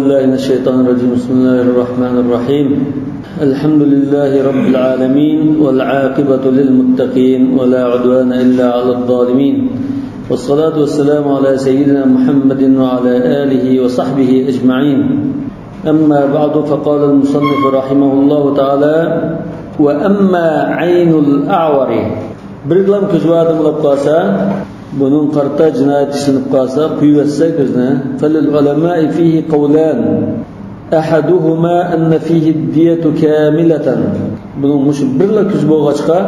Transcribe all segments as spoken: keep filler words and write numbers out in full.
بالله من الشيطان الرجيم. بسم الله الرحمن الرحيم. الحمد لله رب العالمين، والعاقبة للمتقين، ولا عدوان إلا على الظالمين. والصلاة والسلام على سيدنا محمد وعلى آله وصحبه أجمعين. أما بعد، فقال المصنف رحمه الله تعالى: وأما عين الأعور. بىر گىلام كۆزى بار ئادەم بولۇپ قالسا، بۇنىڭ قارىتا جىنايەت ئىشلىنىپ قالسا، قويۇۋەتسە كۆزنى. فللعلماء فيه قولان، أحدهما أن فيه الدية كاملة. بۇنىڭ مۇشۇ بىرلا كۆزى بولغاچقا،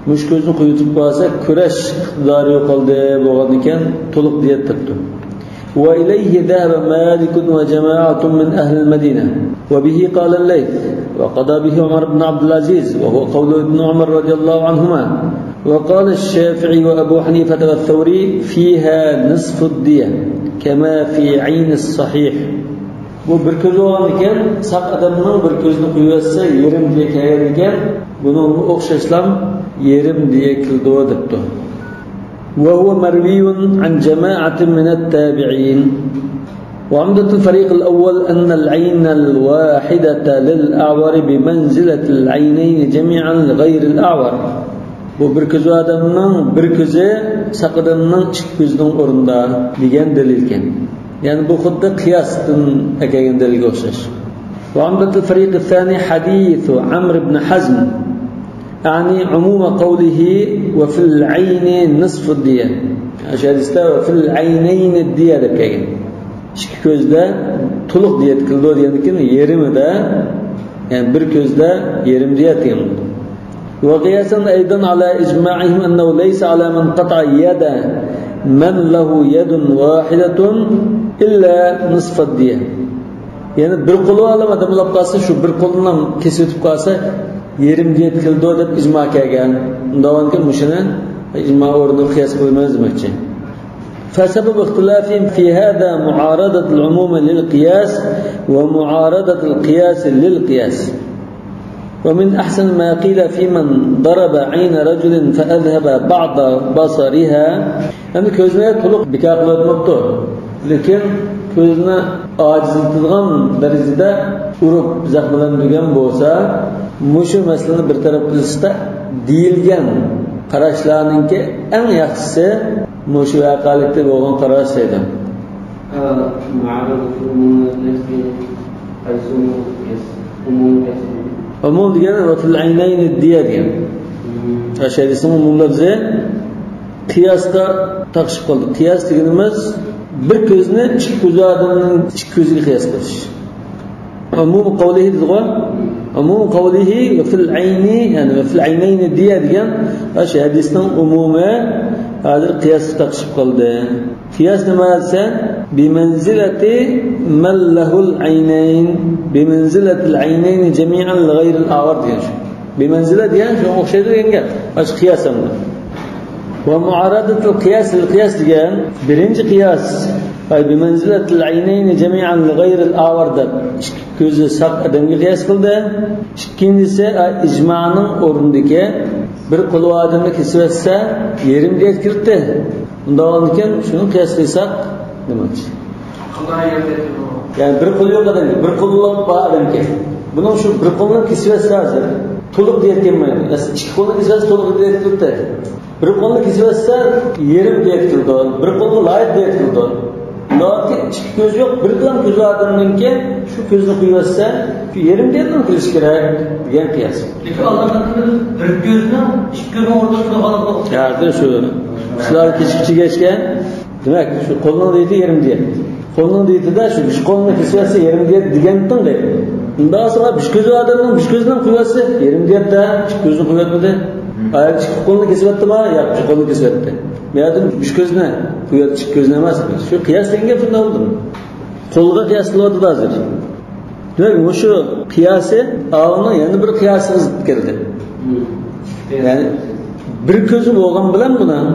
مۇشۇ كۆزنى قويۇۋېتىپ قالسا، كۈرەش ئىقتىدارى يوقالدى، بولغاندىكىن تولۇق دىيەت دەپتۇ. وإليه ذهب مالك وجماعة من أهل المدينة، وبه قال الليث، وقضى به عمر بن عبد العزيز، وهو قول ابن عمر رضي الله عنهما، وقال الشافعي وأبو حنيفة والثوري: فيها نصف الدية، كما في عين الصحيح. بۇ بىر كۆزى بولغاندىكىن، ساق ئادەمنىڭ بىر كۆزىنى قويۇۋەتسە، يېرىم دىيە كەلگەندىكىن، بۇنىڭغا ئوخشاشلام يېرىم دىيە كېلىدۇ دەپتۇ. وهو مروي عن جماعة من التابعين. وعمدة الفريق الأول أن العين الواحدة للأعور بمنزلة العينين جميعا لغير الأعور. بۇ بىر كۆزى ئادەمنىڭ بىر كۆزى ساق ئادەمنىڭ ئىككى كۆزىنىڭ ئورنىدا دېگەن دەلىلكەن. يەنى بۇ خۇددى قىياستىن ئەكەلگەن دەلىلگە ئوخشاش. وعمدة الفريق الثاني حديث عمرو بن حزم، أعني عموم قوله: وفي العين نصف الدية. شۇ ھەدىستە: وفي العينين الدية دەپ كەلگەن. ئىككى كۆزدە تولۇق دىيەت كېلىدۇ دېگەندىكىن، يېرىمىدا، يەنى بىر كۆزدە يېرىم دىيەت دېگەن بولىدۇ. وقياسا أيضا على إجماعهم أنه ليس على من قطع يد من له يد واحدة إلا نصف الدية. يەنى بىر قولى بار ئادەم بولۇپ قالسا، شۇ بىر قولىنى كېسىۋېتىپ قالسا، يېرىم دىيەت كېلىدۇ دەپ ئىجما كەلگەن. ئۇنداق بولغاندىكىن مۇشۇنى ئىجما ئورنىغا قىياس قىلىمىز دېمەكچى. فسبب اختلافهم في هذا معارضة العموم للقياس ومعارضة القياس للقياس. ومن أحسن ما قيل في من ضرب عين رجل فأذهب بعض بصرها. ئەمدى كۆزنى تولۇق بىكار قىلىۋەتمەپتۇ. لېكىن كۆزنى ئاجىزلىتىدىغان دەرىجىدە ئۇرۇپ زەخىملەندۈرگەن بولسا، مۇشۇ مەسىلىنى بىر تەرەپ قىلىشتا دېيىلگەن قاراشلارنىڭكى ئەڭ ياخشىسى مۇشۇ ۋەقەلىكتە بولغان قاراش دەيدۇ. ئە، مۇئارىزە ئۇمۇمىي قىياس دېگەن قايسى ئۇمۇمىي قىياس؟ ئۇمۇمىي قىياس. ئۇمۇم دېگەن ۋە فىل ئەينەينى دىيە دېگەن. مم. ئاشۇ ھەدىسنىڭ ئومۇم لەپزى قىياسقا تاقىشىپ قالدى. قىياس دېگىنىمىز بىر كۆزنى ئىككى كۆزى ئادەمنىڭ ئىككى كۆزىگە قىياس قىلىش. ئومۇم قەۋلىھى دېدىغۇ؟ ئومۇم قەۋلىھى ۋە فىل ئەينى، يەنى ۋە فىل ئەينەينى دىيە دېگەن ئاشۇ ھەدىسنىڭ ئومۇمى ھازىر قىياسقا تاقىشىپ قالدى. قىياس نېمە دېسە، بىمەنزىلەتى مەن لەھۇل ئەينەين، بىمەنزىلەتىل ئەينەينى جەمىئەن لىغەيرىل ئەۋەر دېگەن شۇ. بىمەنزىلە دېگەن شۇنىڭغا ئوخشايدۇ دېگەن گەپ. ئاشۇ قىياس ئەمدى. ۋە مۇئارادەتىل قىياس لىل قىياس دېگەن بىرىنچى قىياس. ئەي بىمەنزىلەتىل ئەينەينى جەمىئەن لىغەيرىل ئەۋەر دەپ ئىككى كۆزى ساق ئادەمگە قىياس قىلدى. ئىككىنچىسى، ئە، ئىجمانىڭ ئورنىدىكى بىر قولى ئادەمنى كېسىۋەتسە، يېرىم دىيەت كىرىتتى. ئۇنداق بولغاندىكىن شۇنى قىياس قىلساق دېمەكچى. يەنى بىر قولى يوق ئادەمگە، بىر قولى بار ئادەمگە. بۇنىڭ شۇ بىر قولىنى كېسىۋەتسە ھازىر، تولۇق دىيەت كەلمەيدۇ. مەسىلەن، ئىككى قولىنى كېسىۋەتسە تولۇق دىيەت كىرىتتى. بىر قولنى كېسىۋەتسە، يېرىم دىيەت كېلىدۇ. بىر قولغا لايىق دىيەت كېلىدۇ. ئىككى كۆزى يوق، بىردىلا كۆزى ئادەمنىڭكى شۇ كۆزنى قويۇۋەتسە، شۇ يېرىم دىيەتنىڭ كېلىشى كېرەك دېگەن قىياس. لېكىن ئالدىن بىر كۆزنىڭ ئىككى كۆزنىڭ ئورنىدا تۇرغانلىقى. ياقى شۇ. شۇلار كېچىكچە كەچكەن. دېمەك، شۇ قولنىڭ دىيىتى يېرىم دىيەت. قولنىڭ دىيىتىدە شۇ بىر قولنى كېسىۋەتسە يېرىم دىيەت دېگەنتىڭ دەيدۇ. ئۇنداق بولسا بىر كۆزى ئادەمنىڭ بىر كۆزىنىڭ قويۇۋەتسە يېرىم دىيەت-دە، ئىككى كۆزىنى قويۇۋەتمىدى. ئايەت ئىككى قولنى كېسىۋەتتىما؟ ياق، بىر قولنى كېسىۋەتتى. بۇ يەردىن بىر كۆزنى قويۇۋەتتى، ئىككى كۆزنى ئەمەس. شۇ قىياس دېگەن گەپ شۇنداق بولدىمۇ؟ قولغا قىياس قىلىۋاتىدۇ ھازىر. دېمەك، مۇشۇ قىياسى ئاۋۇنىڭ يەنە بىر قىياسىغا زىت كەلدى. يەنى بىر كۆزى بولغان بىلەن بۇنىڭ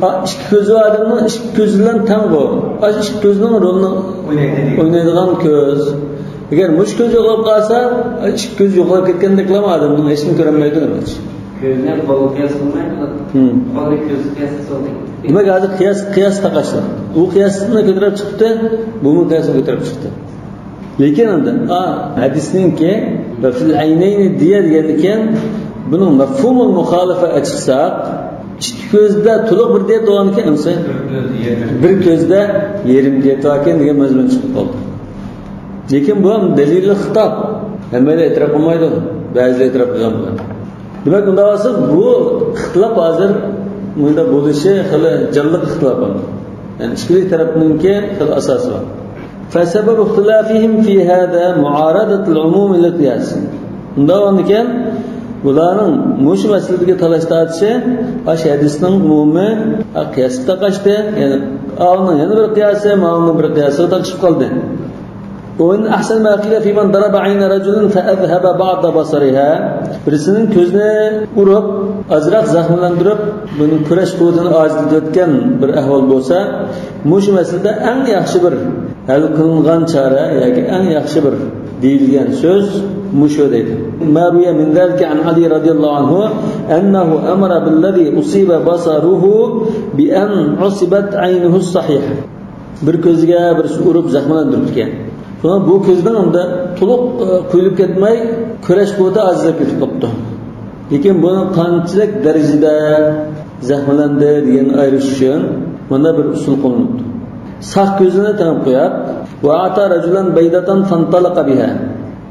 ئا، ئىككى كۆزى بار ئادەمنىڭ ئىككى كۆزى بىلەن تەڭ بۇ. ئاشۇ ئىككى كۆزنىڭ رولىنى ئوينايدۇ. ئوينايدىغان كۆز. ئەگەر مۇشۇ كۆز يوقاپ قالسا، ئىككى كۆز يوقاپ كەتكەندەكلا ئادەمنىڭ ھېچنېمە كۆرەلمەيدۇ دېمەكچى. كۆزنى قولغا قىياس قىلماي، مم. قولنى كۆزگە قىياس قىلسا بولدى. دېمەك، ھازىر قىياس، قىياس تاقاشتى. ئۇ قىياسنى كۆتۈرۈپ چىقتى، بۇمۇ قىياسنى كۆتۈرۈپ چىقتى. لېكىن ئەمدى، ئا، ھەدىسنىڭكى «ۋە فىل ئەينەينى دىيە» دېگەندىكىن، بۇنىڭ مەفھۇمۇل مۇخالىپە ئېچىقساق، ئىككى كۆزدە تولۇق بىر دىيە بولغانىكەن، ئەمسە بىر كۆزدە يېرىم دىيە باركەن دېگەن مەزمۇن چىقىپ قالدى. لېكىن بۇ ھەم دەلىلى خىتاب. ھەممەيلەن ئېتىراپ قىلمايدۇ. بەزىلەر ئېتىراپ قىلغان بولار. دېمەك، ئۇنداق بولسا، بۇ ئىختىلاپ ھازىر مۇنداق بولۇشى خېلى جانلىق ئىختىلاپ. يەنى ئىككىلى تەرەپنىڭكى خېلى ئاساسى بار. فسبب اختلافهم في هذا معارضة العموم للقياس. ئۇنداق بولغاندىكىن، بۇلارنىڭ مۇشۇ مەسىلىدىكى تالاش تارتىشى ئاشۇ ھەدىسنىڭ ئومۇمى قىياسقا تاقاشتى. يەنى ئاۋۇنىڭ يەنە بىر قىياسى، ماۋۇنىڭ بىر قىياسىغا تارتىشىپ قالدى. ومن أحسن ما قيل في من ضرب عين رجل فأذهب بعض بصرها. بىرسىنىڭ كۆزىنى ئۇرۇپ، ئازراق زەخىملەندۈرۈپ، بۇنىڭ كۈرەش قۇۋۋىتىنى ئاجىزلىتىۋەتكەن بىر ئەھۋال بولسا، مۇشۇ مەسىلىدە ئەڭ ياخشى بىر ھەل قىلىنغان چارە ياكى ئەڭ ياخشى بىر دېيىلگەن سۆز مۇشۇ دەيدۇ. ما روي من ذلك عن علي رضي الله عنه أنه أمر بالذي أصيب بصره بأن عصبت عينه الصحيحة. بىر كۆزىگە بىرسى ئۇرۇپ زەخىملەندۈرۈپتىكەن. شۇڭا بۇ كۆزنىڭ ئەمدى تولۇق، ئە، قۇيۇلۇپ كەتمەي، كۈرەش قۇۋۋىتى ئاجىزلاپ كېتىپ قاپتۇ. لېكىن بۇنىڭ قانچىلىك دەرىجىدە زەخىملەندى دېگەننى ئايرىش ئۈچۈن مانا بىر ئۇسۇل قوللىنىپتۇ. ساق كۆزىنى تېڭىپ قويۇپ، وأعطى رجلا بيضة فانطلق بها.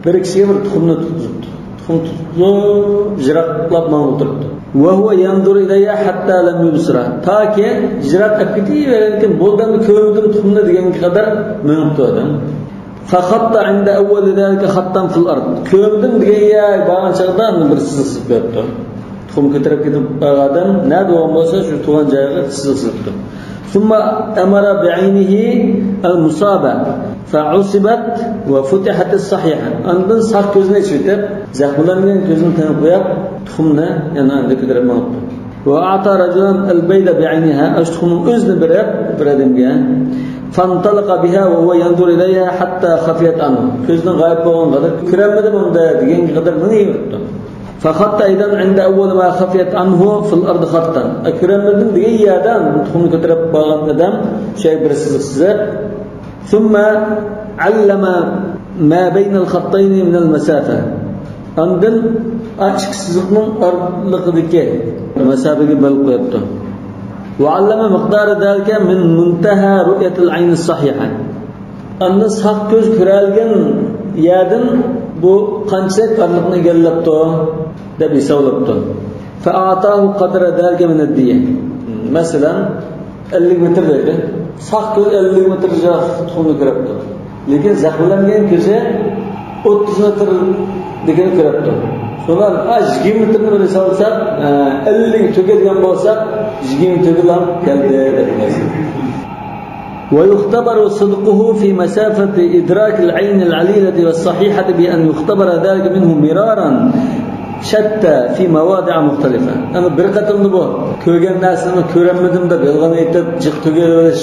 بىر كىشىگە بىر تۇخۇمنى تۇتقۇزۇپتۇ. تۇخۇم تۇتقۇزۇپ، يىراقلاپ ماڭىپ ئولتۇرۇپتۇ. وهو ينظر إليها حتى لم يبصرها. تاكى يىراق ئەپ كېتىۋەرگەنكىن، بولدى، ئەمدى كۆرمىدىم تۇخۇمنى دېگەنگە قەدەر مېڭىپتۇ ئادەم. فخط عند أول ذلك خطا في الأرض. كۆرمىدىم دېگەن يەرگە بارغان چاغدا بىر سىزىق سىزىپ قويۇپتۇ. تۇخۇم كۆتۈرۈپ كېتىپ بارغان ئادەم نەدە بولغان بولسا، شۇ تۇرغان جايىغا سىزىق سىزىپتۇ. ثم أمر بعينه المصابة فعصبت وفتحت الصحيحة. ئاندىن ساق كۆزىنى ئېچىۋېتىپ، زەخىملەنگەن كۆزىنى تېڭىپ قويۇپ، تۇخۇمنى يەنە ئەمدى كۆتۈرۈپ مېڭىپتۇ. وأعطى رجلا البيضة بعينها، ئاشۇ تۇخۇمنىڭ ئۆزىنى بېرىپ بىر ئادەمگە. فانطلق بها وهو ينظر إليها حتى خفيت عنه. كۆزىدىن غايىب بولغانغا قەدەر، كۆرەلمىدىم ئۇنى دېگەنگە قەدەر مېڭىۋېرىپتۇ. فخط أيضا عند أول ما خفيت عنه في الأرض خطا. كۆرەلمىدىم دېگەن يەردە تۇخۇمنى كۆتۈرۈپ بارغان ئادەم شۇ يەرگە بىر سىزىق سىزىپ، ثم علم ما بين الخطين من المسافة. ئاندىن ئا ئىككى سىزىقنىڭ ئارىلىقىدىكى مەساپىگە بەلگە قويۇپتۇ. وعلم مقدار ذلك من منتهى رؤية العين الصحيحة. ئاندىن ساق كۆز كۆرەلىگەن يەردىن بۇ قانچىلىك ئارىلىقنى ئىگىلەپتۇ دەپ ھېسابلاپتۇ. فأعطاه قدر ذلك من الدية. مەسىلەن، ئەللىك مېتىر دەيلى. ساق كۆز ئەللىك مېتىر يىراق تۇخۇمنى كۆرەپتۇ. لېكىن زەخىملەنگەن كۆزى ئوتتۇز مېتىر دېگەننى كۆرەپتۇ. شۇنىڭ بىلەن، ئا، يىگىرمە مېتىرنى بىر ھېسابلىساق، ئە، ئەللىك تۆگە دېگەن بولسا، يىگىرمە تۆگىلا كەلدى دەپ. ويختبر صدقه في مسافة إدراك العين العليلة والصحيحة بأن يختبر ذلك منه مرارا شتى في مواضع مختلفة. يەنى بىر قېتىمدا بۇ كۆرگەن نەرسىنى كۆرەلمىدىم دەپ يالغان ئېيتىپ، جىق تۈگۈۋېلىش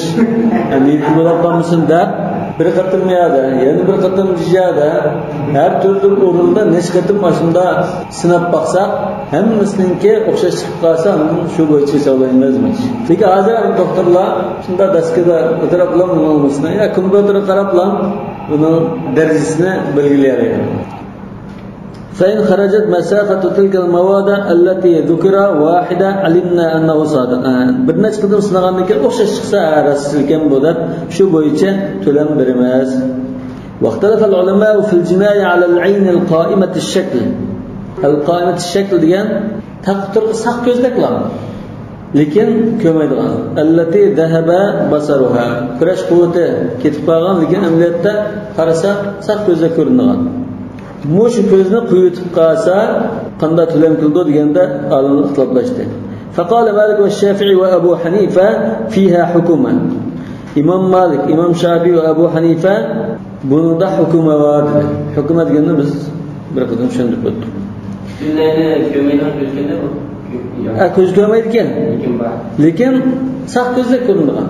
نىيىتى بولۇپ قالمىسۇن دەپ، بىر قېتىم يەردە، يەنە بىر قېتىم يەردە، ھەر تۈرلۈك ئورۇندا نەچچە قېتىم ئاشۇنداق سىناپ باقساق، ھەممىسىنىڭكى ئوخشاش چىقىپ قالسا، ئاندىن شۇ بويىچە ھېسابلايمىز. لېكىن ھازىر دوختۇرلار شۇنداق داسكىدا ئولتۇرۇپلا، يا كومپيۇتېرغا قاراپلا بۇنىڭ دەرىجىسىنى بەلگىلىيەلەيدۇ. فإن خرجت مسافة تلك المواضع التي ذكر واحدة علمنا أنه صادق. بىر نەچچە قېتىم سىنىغاندىن كېيىن ئوخشاش چىقسا، ھە، راست ئىكەن بۇ دەپ، شۇ بويىچە تۆلەم بېرىمىز. واختلف العلماء في الجناية على العين القائمة الشكل. القائمة الشكل دېگەن تاقا تۇرقى ساق كۆزدەكلا، لېكىن كۆرمەيدىغان. التي ذهب بصرها. كۆرۈش قۇۋۋىتى كېتىپ قالغان، لېكىن ئەمەلىيەتتە قارىسا ساق كۆزدەك كۆرۈنىدىغان. مۇشۇ كۆزنى قويۇۋېتىپ قالسا، قانداق تۆلەم كېلىدۇ دېگەندە ئالىملار ئىختىلاپلاشتى. فقال مالك والشافعي وأبو حنيفة فيها حكما. ئىمام مالىك، ئىمام شافىئى ۋە ئەبۇ ھەنىفە بۇنىڭدا ھۆكۈمى بار دېدى. ھۆكۈمى دېگەننى بىز بىر قېتىم چۈشەندۈرۈپ ئۆتتۇق. بىزلەرنى كۆرمەيدىغان كۆز كەندە بۇ. ھە، كۆز كۆرمەيدىكەن. لېكىن بار. لېكىن ساق كۆزدەك كۆرۈنىدىغان.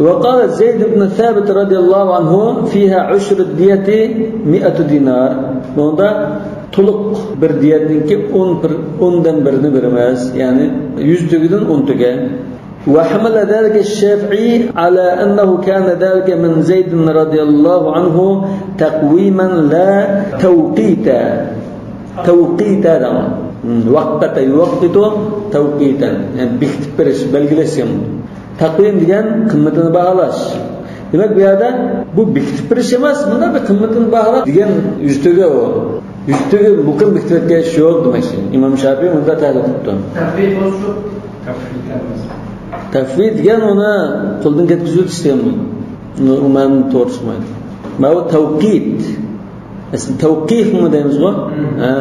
وقال زيد بن ثابت رضي الله عنه فيها عشر الدية مائة دينار. بۇنىڭدا تولۇق بىر دىيەتنىڭكى ئون بىر، ئوندىن بىرىنى بېرىمىز. يەنى يۈز تۆگىدىن ئون تۆگە. وحمل ذلك الشافعي على أنه كان ذلك من زيد رضي الله عنه تقويما لا توقيتا. تەۋقىتە دەڭ. ۋەققەتە يۇۋەققىتۇ تەۋقىتەن. يەنى بېكىتىپ بېرىش، بەلگىلەش دېگەن. تەقۋىم دېگەن قىممىتىنى باھالاش. دېمەك، بۇ يەردە بۇ بېكىتىپ بېرىش ئەمەس، بۇنداق بىر قىممىتىنى باھالاش دېگەن يۈزتۈگە ئۇ. يۈزتۈگە مۇقىم بېكىتىۋەتكەن ئىش يوق دېمەكچى. ئىمام شاپىي مۇنداق تەھلىل قىپتۇ. تەقۋىم بولسا شۇ. تەقۋىم دېگەن ئۇنى قولدىن كەتكۈزۈۋېتىش دېگەن. ئۇ مەنىنى توغرا چىقمايدۇ. ماۋۇ تەۋقىت. ئەسلى تەۋقىفمۇ دەيمىزغۇ؟ مم. ھە.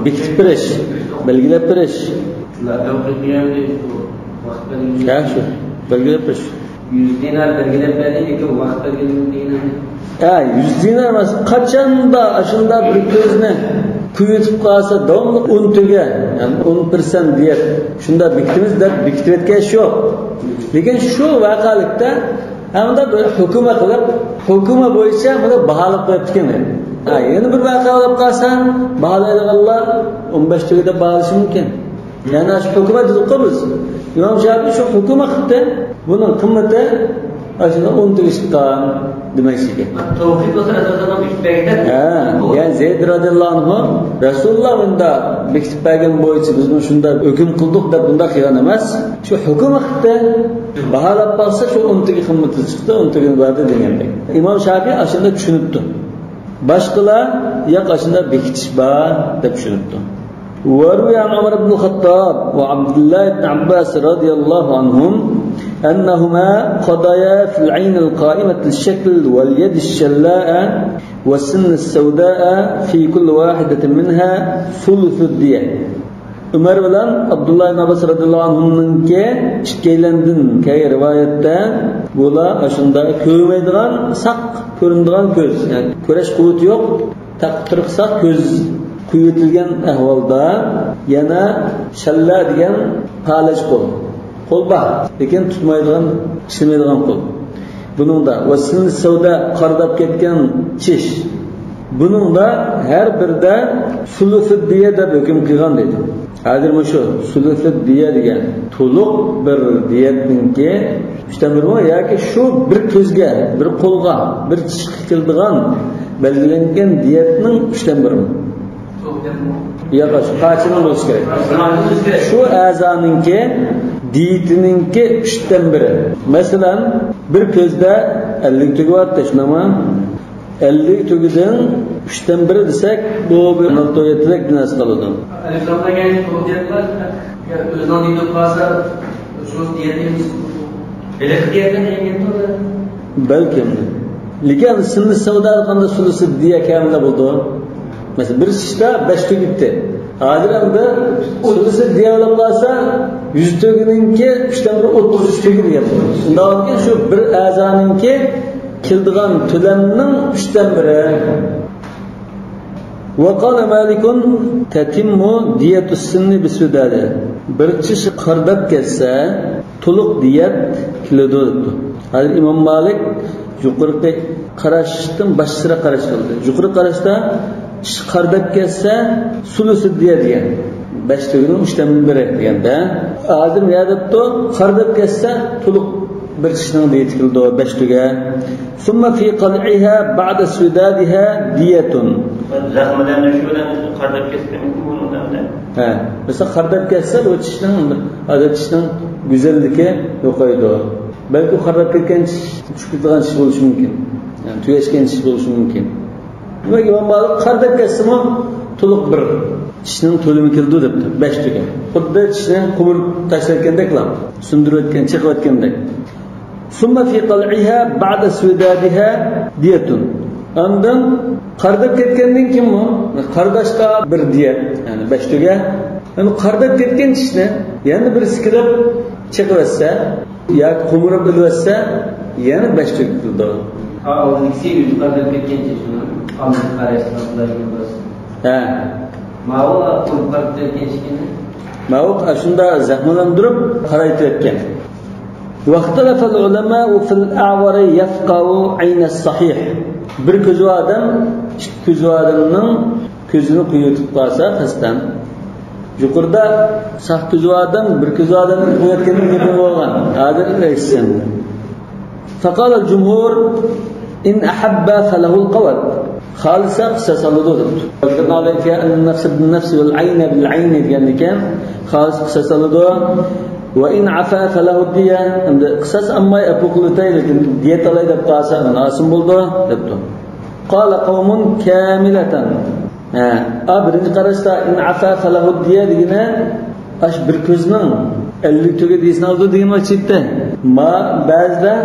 بېكىتىپ بېرىش، بەلگىلەپ بېرىش. لا تەۋقىف دېگەندە شۇ ۋاقىت بەلگىلىگەن. ھە، شۇ. بەلگىلەپ بېرىش. يۈز دىنار بەلگىلەپ بەردى، لېكىن ۋاقىت بەلگىلىمىدى دېگەن. ھە، يۈز دىنار ئەمەس، قاچاندا ئاشۇنداق بىر كۆزنى قويۇۋېتىپ قالسا، داۋاملىق ئون تۆگە، يەنى ئون پىرسەنت دېيەت، شۇنداق بېكىتىمىز دەپ بېكىتىۋەتكەن ئىش يوق. لېكىن شۇ ۋەقەلىكتە ھەمدە بىر ھۆكۈمە قىلىپ، ھۆكۈمە بويىچە بۇنى باھالاپ قويۇپتىكەن. ھە، يەنە بىر ۋەقە بولۇپ قالسا، باھالايدىغانلار ئون بەش تۆگە دەپ باھالىشى مۇمكىن. يەنى شۇ ھۆكۈمە دېدۇققۇ بىز. ئىمام شافىي شۇ ھۆكۈمە قىپتۇ. بۇنىڭ قىممىتى ئاشۇنى ئون تۆگە چىققان دېمەك ئىكەن. تەۋقىت بولسا رەسۇلۇللاھ بېكىتىپ بەرگەن. ھە، يەنى زەيد رەزىياللاھۇ ئەنھۇ رەسۇلۇللاھ مۇنداق بېكىتىپ بەرگەن بويىچە بىز بۇنى شۇنداق ھۆكۈم قىلدۇق دەپ بۇنداق قىلغان ئەمەس. شۇ ھۆكۈم ھەققىدە باھالاپ باقسا، شۇ ئون تۆگە قىممىتى چىقتى، ئون تۆگىنى بەردى دېگەندەك. ئىمام شافىي ئاشۇنداق چۈشىنىپتۇ. باشقىلار ياق، ئاشۇنداق بېكىتىش بار دەپ چۈشىنىپتۇ. وروي عن عمر بن الخطاب وعبد الله بن عباس رضي الله عنهم أنهما قضيا في العين القائمة الشكل واليد الشلاء والسن السوداء في كل واحدة منها ثلث الدية. ئۆمەر بىلەن ئابدۇللا ئىبن ئابباس رەزىياللاھۇ ئەنھۇمنىڭكى ئىككىيلەندىن كەلگەن رىۋايەتتە بۇلار ئاشۇنداق كۆرمەيدىغان، ساق كۆرۈنىدىغان كۆز، يەنى كۆرۈش قۇۋۋىتى يوق، تەققە تۇرۇق ساق كۆز قويۇۋېتىلگەن ئەھۋالدا يەنە شەللا دېگەن پالەچ قول. قول بار، لېكىن تۇتمايدىغان، ئىشلىمەيدىغان قول. بۇنىڭدا ۋە سىننى سەۋدە، قارىداپ كەتكەن چىش. بۇنىڭدا ھەر بىرىدە سۇلۇسۇ دىيە دەپ ھۆكۈم قىلغان دەيدۇ. ھازىر مۇشۇ سۇلۇسۇ دىيە دېگەن تولۇق بىر دىيەتنىڭكى ئۈچتىن بىرىمۇ ياكى شۇ بىر كۆزگە، بىر قولغا، بىر چىشقا كېلىدىغان بەلگىلەنگەن دىيەتنىڭ ئۈچتىن بىرىمۇ؟ ياق، شۇ پارچىنىڭ بولۇشى كېرەك. شۇ ئەزانىڭكى دىيىتىنىڭكى ئۈچتىن بىرى. مەسىلەن، بىر كۆزدە ئەللىك تۆگە بار، شۇنداقمۇ؟ ئەللىك تۆگىدىن ئۈچتىن بىرى دېسەك، بۇ بىر ئاناتومىيەتلىك بىر نەرسە قالىدۇ. ئەلىسلامدا كەينى تۇرۇپ دېيەتلەر، ئۆزىنىڭ دېيىتىپ قالسا، شۇ دېيەتنى بىلىپ دېيەتلەر دېگەن گەپتۇر. بەلكىم. لېكىن سىننى سەۋدا قىلغاندا سۇلۇسى دىيە كامىلە بولىدۇ. مەسىلەن، بىر چىشتا بەش تۆگە كېتتى. ھازىر ئەمدى سۇلۇسى دىيە بولۇپ قالسا، يۈز تۆگىنىڭكى ئۈچتىن بىرى ئوتتۇز ئۈچ تۆگە دېگەن. شۇنداق بولىدىكەن، شۇ بىر ئەزانىڭكى كېلىدىغان تۆلەمنىڭ ئۈچتىن بىرى. وقال مالك تتم دية السن بالسداد. بىر چىش قارىداپ كەتسە، تولۇق دىيەت كېلىدۇ دەپتۇ. ھازىر ئىمام مالىك يۇقىرىقى قاراشتىن باشقىچىراق قاراش قىلدى. يۇقىرى قاراشتا چىش قارىداپ كەتسە، سۇلۇسۇ دىيە دېگەن. بەش تۆگىنىڭ ئۈچتىن بىرى دېگەندە. ھازىر نېمە دەپتۇ؟ قارىداپ كەتسە، تولۇق بىر چىشنىڭ دىيىتى كېلىدۇ، بەش تۆگە. ثم في قلعها بعد سدادها دية. زەخىملەرنى شۇ بىلەن قارىداپ كەتسە مۇمكىن بۇنىڭدا. ھە، مەسىلەن، قارىداپ كەتسە، بۇ چىشنىڭ، ھازىر چىشنىڭ گۈزەللىكى يوقايدۇ. بەلكى قارىداپ كەتكەن چىش چۈشۈپ كېتىدىغان چىش بولۇشى مۇمكىن. يەنى تۈگەشكەن چىش بولۇشى مۇمكىن. دېمەك، ئىمام مالىك قارىداپ كەتسىمۇ، تولۇق بىر چىشنىڭ تۆلىمى كېلىدۇ دەپتۇ. بەش تۆگە. خۇددى چىشنى قومۇرۇپ تاشلىۋەتكەندەكلا، سۇندۇرۇۋەتكەن، چېقىۋەتكەندەك. ثم في قلعها بعد سدادها دية. ئاندىن قارىداپ كەتكەندىن كېيىنمۇ، قارىداشقا بىر دىيەت، يەنى بەش تۆگە. يەنى قارىداپ كەتكەن چىشنى يەنە بىرسى كېلىپ چېقىۋەتسە، ياكى قومۇرۇپ ئېلىۋەتسە، يەنە بەش تۆگە كېلىدۇ. ھا، ئالدىدىكىسى ئۆزى قارىداپ كەتكەن چىش، ئۇنىڭ ئالدىدىكى قارىداشلار بىلەن يولداش. ھە. ماۋۇ قومۇرۇپ قارىداپ كەتكەن چىشنى. ماۋۇ ئاشۇنداق زەخىملەندۈرۈپ قارايتىۋەتكەن. واختلف العلماء في الأعور يفقع عين الصحيح. بىر كۆزى بار ئادەم ئىككى كۆزى بار ئادەمنىڭ كۆزىنى قويۇۋېتىپ قالسا قەستەن، يۇقىرىدا ساق كۆزى بار ئادەم، بىر كۆزى بار ئادەمنى قويۇۋەتكەننىڭ گېپى بولغان. ھازىر ئېيتسام. فقال الجمهور إن أحب فله القود. خالىسا قىساس ئالىدۇ دەپتۇ. وذكرنا عليك أن النفس بالنفس والعين بالعين دېگەندىكىن، خالىسا قىساس ئالىدۇ. وإن عفا فله الدية. ئەمدى قىساس ئالماي ئەپۇ قىلىۋېتەي، لېكىن دىيەت ئالاي دەپ قالسا، ئانا ئاسىم بولىدۇ دەپتۇ. قال قوم كاملة. ھە، ئا، بىرىنچى قاراشتا إن عفا فله الدية دېگىنى، ئاشۇ بىر كۆزنىڭ ئەللىك تۆگە دىيىسىنى ئالىدۇ دېگەن ۋاقىت. ما بەزىدە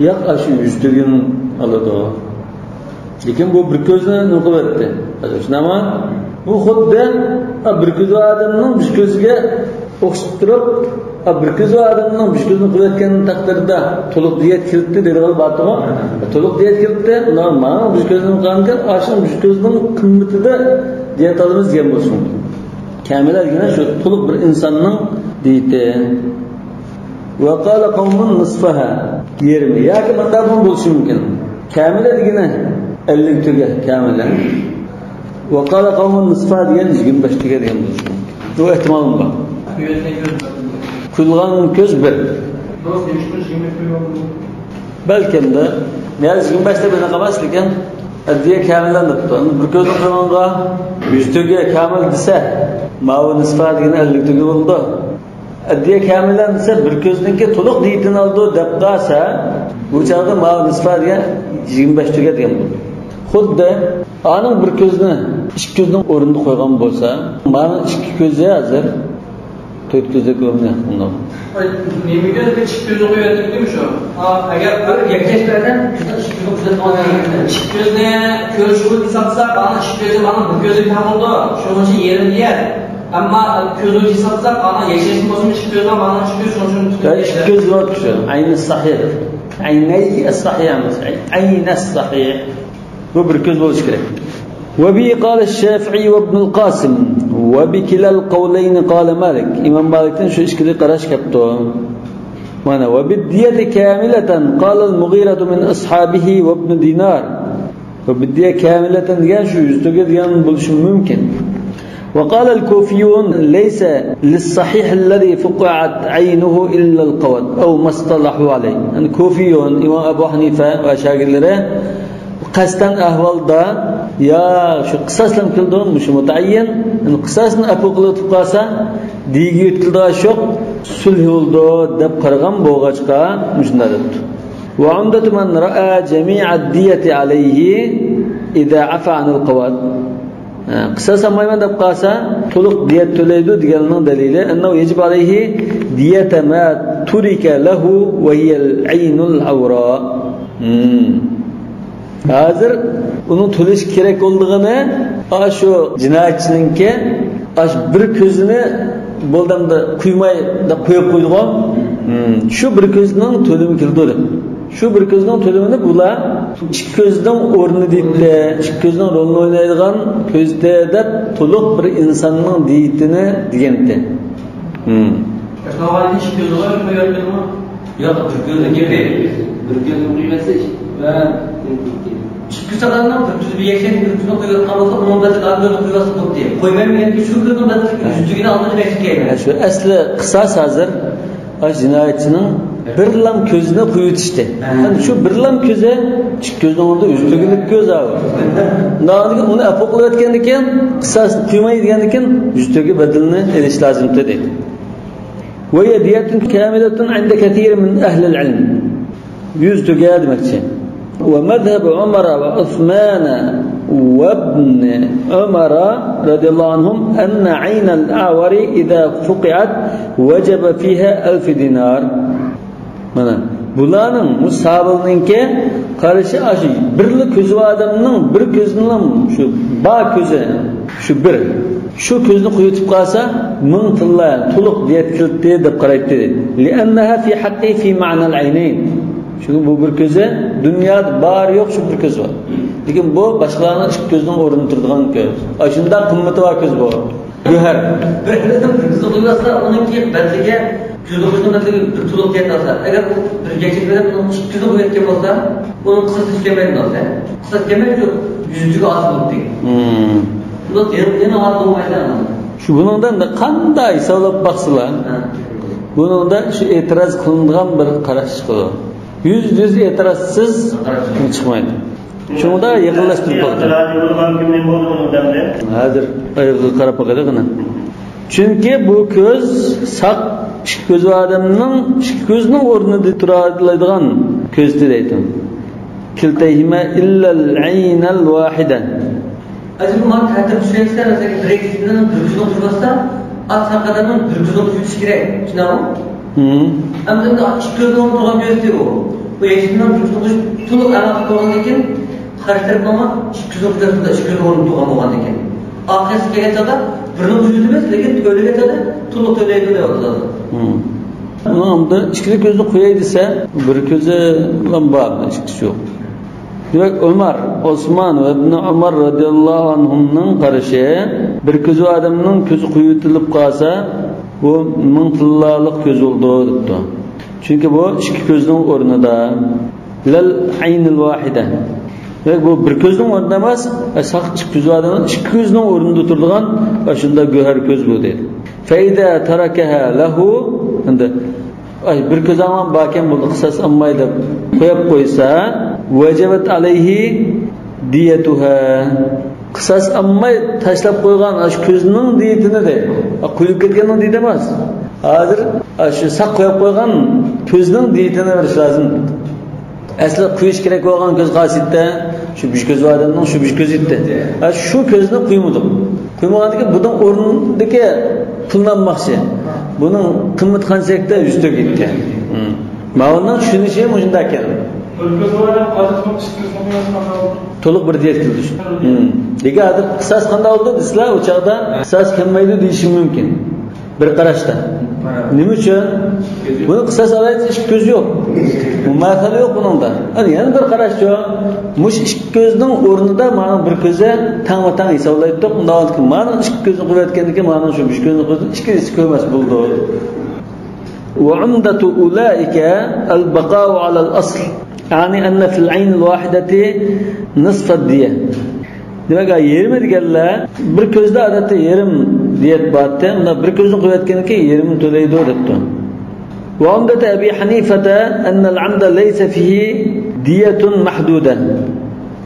ياق، ئاشۇ يۈز تۆگىنى ئالىدۇ. لېكىن بۇ بىر كۆزنى نېمە قىلىۋەتتى؟ شۇنداقمۇ؟ بۇ خۇددى، ئا، بىر كۆزى بار ئادەمنىڭ بىر كۆزىگە ئوخشىتىپ تۇرۇپ، ئا، بىر كۆزى بار ئادەمنىڭ بىر كۆزىنى قىلىۋەتكەن تەقدىردە تولۇق دىيەت كىرىپتۇ دەيدىغان بارتىغۇ. تولۇق دىيەت كىرىپتۇ، مانا بىر كۆزىنى قىلغانكەن، ئاشۇنىڭ بىر كۆزىنىڭ قىممىتىدە دىيەت ئالىمىز دېگەن بولسۇن. كاملة دېگىنى شۇ تولۇق بىر ئىنساننىڭ دىيىتى. وقال قوم نصفها، يېرىمى. ياكى مۇنداقمۇ بولۇشى مۇمكىن. كاملة دېگىنى ئەللىك تۆگە كاملة. وقال قوم نصفها دېگەن يىگىرمە بەش تۆگە دېگەن بولۇشى مۇمكىن. بۇ ئېھتىمالمۇ بار. كۆزنى كۆز بىر. كۈلغان كۆز بىر. بەلكىم دە، نىياز يىگىرمە بەش دەپ ئېنىق ئەمەس، لېكىن ئەددىيە كامىلەن دەپتۇ. بىر كۆزنى قىلغانغا يۈز تۆگە كامىل دېسە، ماۋۇ نىسفا دېگىنى ئەللىك تۆگە بولىدۇ. ئەددىيە كامىلەن دېسە، بىر كۆزنىڭكى تولۇق دىيىتىنى ئالىدۇ دەپ قالسا، بۇ چاغدا ماۋۇ نىسفا دېگەن يىگىرمە بەش تۆگە دېگەن بولىدۇ. خۇددى ئانىڭ بىر كۆزىنى ئىككى كۆزنىڭ ئورنىدا قويغان بولسا، مانا ئىككى كۆزى ھازىر تۆت كۆزلۈك ئورنى بۇنداق. ئاي، نېمىگە بىر ئىككى كۆزنى قويۇۋەتتىم شۇ. ئا، ئەگەر بىر يەككەش بىر ئادەم ئىككى كۆزنى كۆرۈش قىلىپ ھېسابلىساق، مانا ئىككى كۆزى مانا بىر كۆزى تەڭ بولىدۇ. شۇنىڭ ئۈچۈن يېرىم دېيەر. ئەمما كۆزنى ھېسابلىساق، مانا يەككەشتىن بولسىمۇ ئىككى كۆز بار، مانا ئۈچ كۆز، شۇنىڭ ئۈچۈن يا، ئىككى كۆز بار شۇ. ئەينى سەھىھ. ئەينەي سەھىھ ئەمەس. ئەينە سەھىھ. بۇ بىر كۆز بولۇشى كېرەك. وبه قال الشافعي وابن القاسم وبكلا القولين قال مالك. ئىمام مالىكتىن شۇ ئىككىلا قاراش كەپتۇ. مانا، وبالدية كاملة قال المغيرة من أصحابه وابن دينار. وبالدية كاملة دېگەن شۇ يۈز تۆگە دېگەن بولۇشى مۇمكىن. وقال الكوفيون ليس للصحيح الذي فقعت عينه إلا القود أو ما اصطلحوا عليه. يەنى كوفىيون، ئىمام ئەبۇ ھەنىفە ۋە شاگىرتلىرى قەستەن ئەھۋالدا يا شۇ قىساسلام كېلىدۇ، مۇشۇ مۇتەئەييەن، يەنى قىساسنى ئەپۇ قىلىۋېتىپ قالسا، دىيىگە يۆتكىلىدىغان شوق سۈلھى بولىدۇ دەپ قارىغان بولغاچقا، مۇشۇنداق دەپتۇ. وعمدة من رأى جميع الدية عليه إذا عفا عن القود. ھە، قىساس ئالمايمەن دەپ قالسا، تولۇق دىيەت تۆلەيدۇ دېگەننىڭ دەلىلى، أنه يجب عليه دية ما ترك له وهي العين العوراء. ھىم. ھازىر ئۇنىڭ تۆلىشى كېرەك بولىدىغىنى، ئاشۇ جىنايەتچىنىڭكى ئاشۇ بىر كۆزىنى بولدى ئەمدى قويماي دەپ قويۇپ قويدىغۇ. ھىم. شۇ بىر كۆزنىڭ تۆلىمى كېلىدۇ دەپ. شۇ بىر كۆزنىڭ تۆلىمىنى بۇلار ئىككى كۆزنىڭ ئورنىدا دېيىتتى، ئىككى كۆزنىڭ رولىنى ئوينايدىغان كۆزدە دەپ تولۇق بىر ئىنساننىڭ دىيىتىنى دېگەنتى. ھىم. ئىككى كۆزنى قويۇۋەتكەنمۇ؟ ياق، بىر كۆزنى قويۇۋەتسە، ئىككى كۆز ئادەمنىڭ بىر كۆزى بىر يەكشەن، بىر كۆزنى قويۇۋەتكەن بولسا، ئۇنىڭ بەدىلى بىر كۆزنى قويۇۋەتسە بولدى. قويمايمەن دېگەن شۇ كۆزنىڭ بەدىلى يۈز تۆگىنى ئالدىن بەش كەيمەن. شۇ ئەسلى قىساس ھازىر ئاشۇ جىنايەتچىنىڭ بىرلام كۆزىنى قويۇۋېتىشتى. ھە. يەنى شۇ بىرلام كۆزى ئىككى كۆزنىڭ ئورنىدا يۈز تۆگىلىك كۆز ئاۋۇ. ئۇنىڭدىن كېيىن ئۇنى ئەپۇ قىلىۋەتكەندىن كېيىن، قىساسنى قويماي دېگەندىن كېيىن، يۈز تۆگە بەدىلىنى ئېلىش لازىم دېدى. وهي دية كاملة عند كثير من أهل العلم. يۈز تۆگە دېمەكچى. ومذهب عمر وعثمان وابن عمر رضي الله عنهم أن عين الأعور إذا فقعت وجب فيها ألف دينار. مانا، بۇلارنىڭ، بۇ ساھابىلارنىڭكى قارىشى ئاشۇ بىرلا كۆزى بار ئادەمنىڭ بىر كۆزىنىڭ شۇ بار كۆزى، شۇ بىر. شۇ كۆزنى قويۇۋېتىپ قالسا، مىڭ تىللا تولۇق دىيەت كېلىتتى دەپ قارايتتى. لأنها في حقه في معنى العينين. چۈنكى بۇ بىر كۆزى دۇنيادا بار يوق شۇ بىر كۆزى بار. لېكىن بۇ باشقىلارنىڭ ئىككى كۆزىنىڭ ئورنىدا تۇرىدىغان كۆز. ئاشۇنداق قىممىتى بار كۆز بۇ. گۆھەر. بىر ئادەم بىر كۆزنى قويۇۋەتسە، ئۇنىڭكى بەدىلىگە كۆزنى قويۇشنىڭ بەدىلىگە بىر تولۇق دىيەت ئالسا. ئەگەر ئۇ بىر يەكچەك بىر ئادەم ئۇنىڭ ئىككى كۆزىنى قويۇۋەتكەن بولسا، ئۇنىڭ قىساسى كەلمەيدۇ دېسە. قىساس كەلمەيدۇ، يۈز تۆگە ھاسىل بولدى. ھىم. بۇ يەنە، يەنە ھاسىل بولمايدۇ ئۇنىڭ. بۇنىڭدا ئەمدى قانداق ھېسابلاپ باقسىلا، بۇنىڭدا شۇ ئېتىراز قىلىنىدىغان بىر قاراش چىقىدۇ. يۈزدە يۈز ئېتىرازسىز چىقمايدۇ. شۇڭا يېقىنلاشتۇرۇپ باقتىم. ھازىر ئايىغىغا قاراپ باقايلى قېنى. چۈنكى بۇ كۆز ساق ئىككى كۆزى ئادەمنىڭ ئىككى كۆزىنىڭ ئورنىدا تۇرالايدىغان كۆزدى دەيدۇ. كىلتەيھىما ئىللەل ئەينەل ۋاھىدە. ئەزىم مانا تەتۈر چۈشەنسە، مەسىلەن، بىر ئىككىسىنىڭ بىر كۆزىنى قۇرماستا، ئات ساق ئادەمنىڭ بىر كۆزىنى قۇرۇش كېرەك. چۈشىنەڭمۇ؟ ھىم. ئەمدى ئىككى كۆزىنىڭ تۇرغان كۆزى ئۇ. بۇ ھېچنېمىنىڭ بىر كۆزىنى قۇرۇش تولۇق ئەمەل قىلىپ بولغاندىن كېيىن، قارشى تەرەپ ماڭا ئىككى كۆزىنى قۇرۇش، ئىككى كۆزىنىڭ ئورنىدا تۇرغان بولغاندىن كېيىن. ئاخىرسى كەلگەن چاغدا بىرنى قۇرۇش ئەمەس، لېكىن تۆلىگەن چاغدا تولۇق تۆلەيدۇ دەۋاتىدۇ. ھىم. ئۇنىڭ ئالدىدا ئىككىلا كۆزنى قوياي دېسە، بىر كۆزى بار، ئىككىسى يوق. دېمەك، ئۆمەر، ئوسمان ۋە ئىبنى ئۆمەر رەزىياللاھۇ ئەنھۇمنىڭ قارىشى، بىر كۆزى ئادەمنىڭ كۆزى قويۇۋېتىلىپ قالسا، بۇ مىڭ تىللالىق كۆز بولىدۇ، دەپتۇ. چۈنكى بۇ ئىككى كۆزنىڭ ئورنىدا، لەل ئەينىل ۋاھىدە. دېمەك، بۇ بىر كۆزنىڭ ئورنىدا ئەمەس، ساق ئىككى كۆزى ئادەمنىڭ ئىككى كۆزىنىڭ ئورنىدا تۇرىدىغان شۇنداق گۆھەر كۆز بۇ، دەيدۇ. فەئىزا تەرەكەھا لەھۇ، ئەمدى ئاي، بىر كۆزى ئامان باركەن، بولدى، قىساس ئالماي دەپ قويۇپ قويسا، ۋەجەبەت ئەلەيھى دىيەتۇھا. قىساس ئالماي تاشلاپ قويغان ئاشۇ كۆزنىڭ دىيىتىنى دەيدۇ. ئا، قويۇپ كەتكەننىڭ دىيىتى ئەمەس. ھازىر ئاشۇ ساق قويۇپ قويغان كۆزنىڭ دىيىتىنى بېرىش لازىم. ئەسلى قويۇش كېرەك بولغان كۆز خاسىيەتتە شۇ بىر كۆزى بار ئادەمنىڭ شۇ بىر كۆزى ئىدى. ھە، شۇ كۆزنى قويمىدۇق. قويمىغاندىكىن بۇنىڭ ئورنىدىكى پۇلنى ئالماقچى. بۇنىڭ قىممىتى قانچە دېسەكتە يۈز تۆگە ئىدى. ھىم. ماۋۇنىڭ چۈشىنىشى مۇشۇنداق ئىكەن. بىر كۆزى بار ئادەم قازىتماق ئىككى كۆزىنى قويماسلىق قانداق بولىدۇ؟ تولۇق بىر دىيەت كېلىدۇ شۇ. ھىم. لېكىن ھازىر قىساس قانداق بولدى دېسىلە، ئۇ چاغدا قىساس كەلمەيدۇ دېيىشىم مۇمكىن. بىر قاراشتا. نېمە ئۈچۈن؟ بۇنى قىساس ئالايدۇ، ئىككى كۆز يوق. مۇماسىلە يوق بۇنىڭدا. ئەنە يەنە بىر قاراشچۇ؟ مۇشۇ ئىككى كۆزنىڭ ئورنىدا مانا بىر كۆزى تەڭمۇ تەڭ ھېسابلايتتۇق. ئۇنداق مانا ئىككى كۆزنى قويۇۋەتكەندىكىن مانا شۇ بىر كۆزنى قويسا ئىككى ھېسسە كۆرمەس بولىدۇ. وعمدة أولئك البقاء على الأصل، يعني أن في العين الواحدة نصف الدية. دېمەك، يېرىمى دېگەنلەر بىر كۆزدە ئادەتتە يېرىم دىيەت بارتى، مۇنداق بىر كۆزنى قويۇۋەتكەندىن كېيىن يېرىمىنى تۆلەيدۇ دەپتۇ. وعمدة أبي حنيفة أن العمد ليس فيه دية محدودة.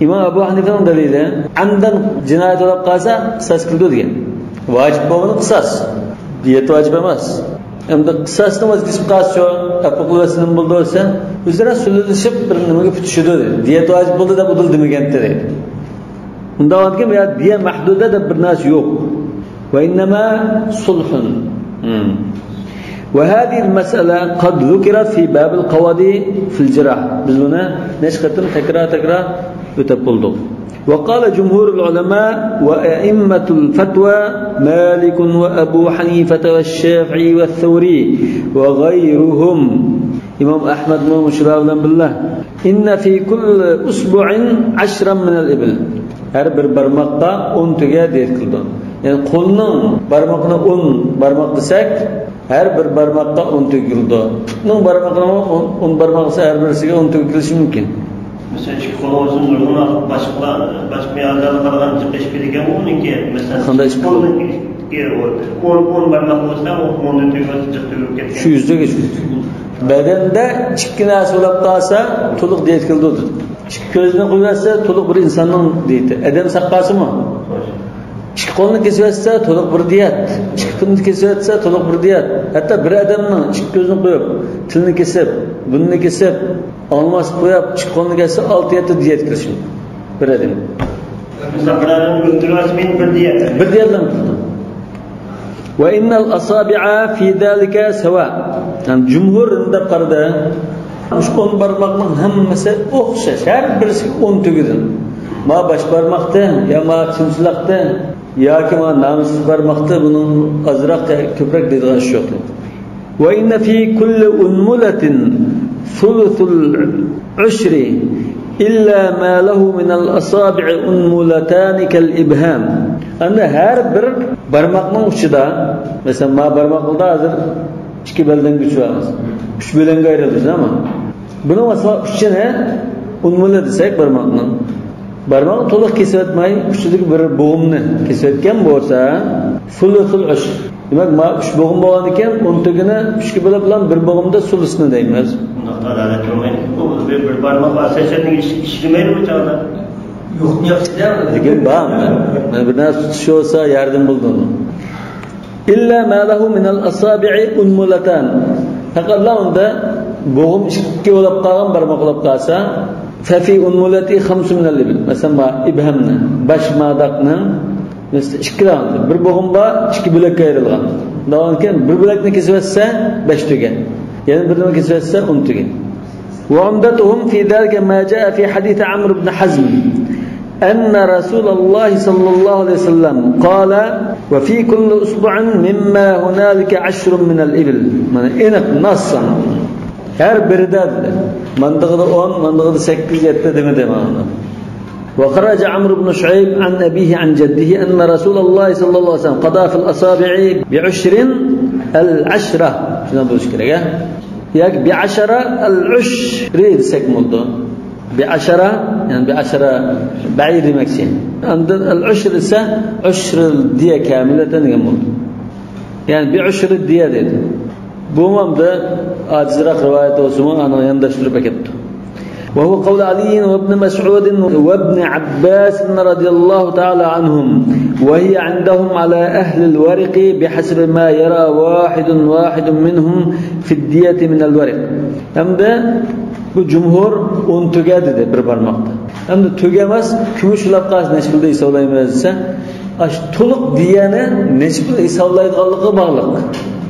ئىمام ئەبۇ ھەنىفەنىڭ دەلىلى، ئەمدەن جىنايەت بولۇپ قالسا قىساس كېلىدۇ دېگەن. ۋاجىپ بولغىنى قىساس، دىيەت ۋاجىپ ئەمەس. ئەمدى قىساسنى ۋاز كېچىپ قالسىچۇ، ئەپۇ قىلىۋەتسە نېمە بولىدۇ دېسە، ئۆزئارا سۈلۈشۈپ بىر نېمىگە پۈتۈشىدۇ دېدى. دىيەت ۋاجىپ بولدى دەپ ئۇدۇل دېمىگەنتى دەيدۇ. ئۇنداق بولغاندىكىن يا دىيە مەھدۇدە دەپ بىر نەرسە يوق. وإنما صلح. ھىم. وهذه المسألة قد ذكرت في باب القواضي في الجراح. بىز بۇنى نەچچە قېتىم تەكرار-تەكرار ئۆتەپ بولدۇق. وقال جمهور العلماء وأئمة الفتوى مالك وأبو حنيفة والشافعي والثوري وغيرهم. ئىمام ئەھمەدمۇ مۇشۇلار بىلەن بىللە، إن في كل أصبع عشرا من الإبل. ھەر بىر بارماققا ئون تۆگە دىيەت قىلىدۇ. يەنى قولنىڭ بارمىقىنى ئون بارماق دېسەك، ھەر بىر بارماققا ئون تۆگە كېلىدۇ. پۇتنىڭ بارمىقىنىمۇ ئون، ئون بارماق دېسە، ھەر بىرسىگە ئون تۆگە كېلىشى مۇمكىن. مەسىلەن، ئىككى قولىڭىزنى نۇرغۇنلىغان باشقا، باشقا ئەزالارغا قارىغاندا جىق ئېشىپ كېتىدىكەن، ئۇنىڭكى، مەسىلەن، قانداق ئىشقا قولنىڭكى ئون، ئون بارماق بولسا، ئۇ ئون تۆگە جىق تۆگىلىپ كېتىدۇ. شۇ يۈزدە كېتىدۇ. بەدەندە ئىككى نەرسە بولۇپ قالسا، تولۇق دىيەت كېلىدۇ. ئىككى كۆزنى قويۇۋەتسە، تولۇق بىر ئىنساننىڭ دىيىتى. ئادەم ساق قالسىمۇ؟ ئىككى قولنى كېسىۋەتسە، تولۇق بىر دىيەت. ئىككى پۇتنى كېسىۋەتسە، تولۇق بىر دىيەت. ھەتتا بىر ئادەمنىڭ ئىككى كۆزىنى قويۇپ، تىلىنى كېسىپ، بۇرنىنى كېسىپ، ئاڭلىماسلىق قويۇپ، ئىككى قولنى كەسسە، ئالتە يەتتە دىيەت كېلىشى مۇمكىن بىر ئادەم. مۇساپىرلارنى ئۆلتۈرۈۋەتسە، مېنى بىر دىيەت. بىر دىيەتلا قىلدى. وإن الأصابع في ذلك سواء. يەنى جۇمھۇر دەپ قارىدى. مۇشۇ ئون بارماقنىڭ ھەممىسى ئوخشاش، ھەر بىرسىگە ئون تۆگىدىن. ما باش بارماقتىن، يا ما چىمچىلاقتىن، ياكى ما نامىسىز بارماقتا بۇنىڭ ئازراق يا كۆپرەك دەيدىغان ئىش يوق. وإن في كل أنملة ثلث العشر إلا ما له من الأصابع أنملتان كالإبهام. ئەمدى ھەر بىر بارماقنىڭ ئۇچىدا، مەسىلەن، ما بارماقلىدا ھازىر ئىككى بەلدەڭگە ئۇچى بار، ئۈچ بەلدەڭگە ئايرىلدى، شۇنداقمۇ؟ بۇنىڭ مەسىلەن ئۇچىنى ئۇنمۇلە دېسەك بارماقنىڭ، بارماقنى تولۇق كېسىۋەتمەي، ئۇچىدىكى بىر بوغۇمنى كېسىۋەتكەن بولسا، سۇلۇسۇل ئۇشر. دېمەك، ما ئۈچ بوغۇم بولغاندىكىن، ئون تۆگىنى ئۈچكە بۆلۈپ بولغان بىر بوغۇمدا سۇلۇسنى دەيمىز. ئۇنداقتا ئادالەت بولمايدۇ. بۇ بىر، بىر بارماق ئاساسەننىڭ ئىش-، ئىشلىمەيدۇ بۇ چاغدا. يوقنى ياخشى دەۋاتىدۇ. لېكىن بار، مانا بىر نەرسە تۇتۇش بولسا ياردىمى بولىدۇ. إلا ما له من الأصابع أنملتان. پەقەتلا ئۇندا بوغۇم ئىككى بولۇپ قالغان بارماق بولۇپ قالسا، ففي أنملته خمس من الإبل. مەسىلەن، ما ئىبھامنى، باش ماداقنىڭ، مەسىلەن، ئىككى دانە، بىر بوغۇم بار، ئىككى بۆلەككە ئايرىلغان. ئۇنداق بولغاندىكىن بىر بۆلەكنى كېسىۋەتسە، بەش تۆگە. يەنە بىرنى كېسىۋەتسە، ئون تۆگە. وعمدتهم في ذلك ما جاء في حديث عمرو بن حزم أن رسول الله صلى الله عليه وسلم قال: وفي كل إصبع مما هنالك عشر من الإبل. مانا ئېنىق، ناس سانى. ھەر بىرىدە دېدى. ماندىغىدا ئون، ماندىغىدا سەككىز، يەتتە دېمىدى مانا. وخرج عمرو بن شعيب عن أبيه عن جده أن رسول الله صلى الله عليه وسلم قضى في الأصابع بعشر العشرة. شۇنداق بولۇشى كېرەك، ھە؟ ياكى بىئەشەرە ئەل ئۇشرى دېسەك بولىدۇ. بىئەشەرە، يەنى بىئەشەرە بەئىر دېمەكچى. ئاندىن ئەل ئۇشر دېسە، ئۇشر دىيە كامىلەتەن دېگەن بولىدۇ. يەنى بىئۇشر دىيە دەيدۇ. بۇمۇ ئاجىزراق رىۋايەت بولسىمۇ، ئانىڭ يانداشتۇرۇپ ئەكەپتۇ. وهو قول علي وابن مسعود وابن عباس رضي الله تعالى عنهم، وهي عندهم على أهل الورق بحسب ما يرى واحد واحد منهم في الدية من الورق. ھەمدە بۇ جۇمھۇر ئون تۆگە دېدى بىر بارماقتا. ھەمدە تۆگە ئەمەس، كۈمۈش بولۇپ قالسا نەچچە پۇلدا ھېسابلايمىز دېسە، ئاشۇ تولۇق دىيەنى نەچچە پۇل ھېسابلايدىغانلىقىغا باغلىق.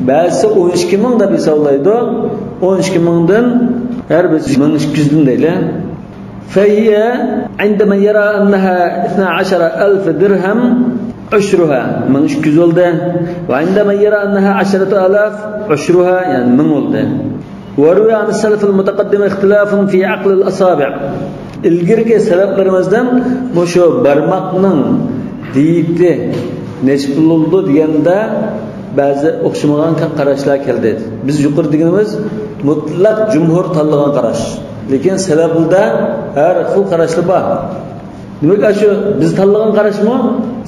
بەزىسى ئون ئىككى مىڭ دەپ ھېسابلايدۇ. ئون ئىككى مىڭدىن ھەر بىر مىڭ ئىككى يۈزدىن دەيلى. فهي عند من يرى أنها اثنا عشر ألف درهم عشرها، مىڭ ئىككى يۈز بولدى. وعند من يرى أنها عشرة آلاف عشرها، يەنى مىڭ بولدى. وروي عن السلف المتقدم اختلاف في عقل الأصابع. ئىلگىرىكى سەلەپلىرىمىزدىن مۇشۇ بارماقنىڭ دىيىتى نەچچە پۇل بولىدۇ دېگەندە، بەزى ئوخشىمىغان قاراشلار كەلدى. بىز يۇقىرى دېگىنىمىز مۇتلەق جۇمھۇر تاللىغان قاراش. لېكىن سەلەفلەردە ھەر خىل قاراشلار بار. دېمەك، ئاشۇ بىز تاللىغان قاراشمۇ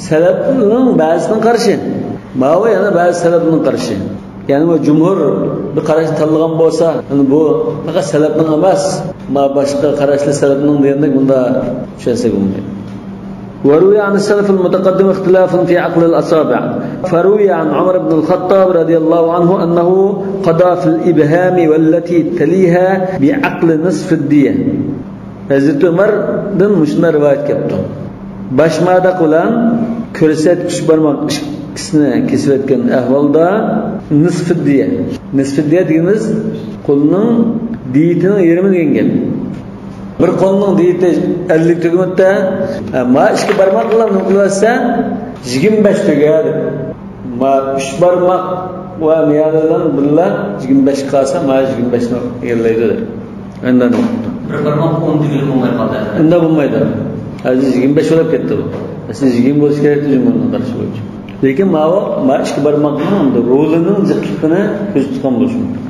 سەلەپنىڭ بەزىسىنىڭ قارىشى. ماۋۇ يەنە بەزى سەلەپنىڭ قارىشى. يەنى بۇ جۇمھۇر بىر قاراشنى تاللىغان بولسا، يەنى بۇ پەقەت سەلەپنىڭ ئەمەس، ما باشقا قاراشلار سەلەپنىڭ دېگەندەك بۇنداق چۈشەنسەك بولمايدۇ. وروي عن السلف المتقدم اختلاف في عقل الأصابع، فروي عن عمر بن الخطاب رضي الله عنه أنه قضى في الإبهام والتي تليها بعقل نصف الدية. ھەزرىتى ئۆمەردىن مۇشۇنداق رىۋايەت كەپتۇ. باش ماداق بىلەن كۆرسەتكۈچ بارماق ئىككىسىنى كېسىۋەتكەن ئەھۋالدا نىسفىددىيە. نىسفىددىيە دېگىنىمىز قولنىڭ دىيىتىنىڭ يېرىمى دېگەن گەپ. بىر قولنىڭ دىيىتى ئەللىك تۆگىمىتتە، ما ئىككى بارماق بىلەن نېمە قىلىۋەتسە، يىگىرمە بەش تۆگە دەپ. ما ئۈچ بارماق ۋە مىيانىدىن بىللە يىگىرمە بەشكە قالسا، ما يىگىرمە بەشنى ئىگىلەيدۇ دەپ. ئەندىن بىر بارماق ئون تۆگىلىك بولماي قالدى. ئۇنداق بولمايدۇ. ھازىر يىگىرمە بەش بولۇپ كەتتى بۇ. ئەسلى يىگىرمە بولۇشى كېرەكتى جۇمھۇرنىڭ قارىشى بويىچە. لېكىن ماۋۇ، ما ئىككى بارماقنىڭ ئەمدى رولىنىڭ جىقلىقىنى كۆزدە تۇتقان بولۇشى مۇمكىن.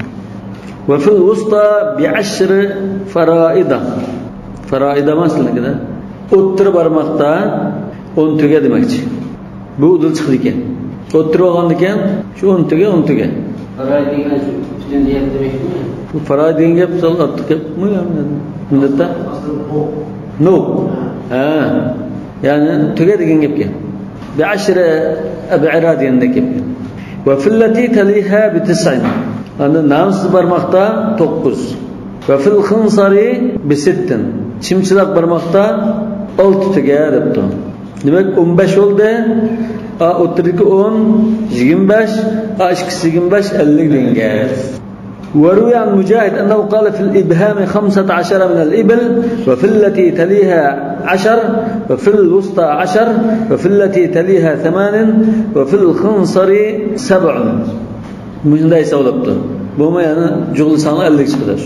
وفي الوسطى بعشر فرائض. فرائض ئەمەس سىلىنىڭكىدە. ئوتتۇرا بارماقتا ئون تۆگە دېمەكچى. بۇ ئۇدۇل چىقىدىكەن. ئوتتۇرا بولغاندىكەن، شۇ ئون تۆگە، ئون تۆگە. فراي دېگەن شۇ ئۈستۈندە يەپ دېمەكچىمۇ؟ بۇ فراي دېگەن گەپ سەل ئارتۇق گەپمۇ يا؟ مىللەتتە؟ ئەسلى نو. نو. ھە. يەنى تۆگە دېگەن گەپكەن. بعشر أبعرة دېگەندەك گەپكەن. وفي التي تليها بتسع. ئاندىن نامسىز بارماقتا توققۇز. وفي الخنصر بست. چىمچىلاق بارماقتا ئالتە تۆگە دەپتۇ. دېمەك، ئون بەش بولدى. ئا، ئوتتۇرىدىكى ئون، يىگىرمە بەش، ئا، ئىككىسى يىگىرمە بەش، ئەللىك دېگەن گەپ. وروي عن مجاهد أنه قال: في الإبهام خمسة عشر من الإبل، وفي التي تليها عشر، وفي الوسطى عشر، وفي التي تليها ثمان، وفي الخنصر سبع. مۇشۇنداق ھېسابلاپتۇ. بۇمۇ يەنى جۇغلىساڭلار ئەللىك چىقىدۇ.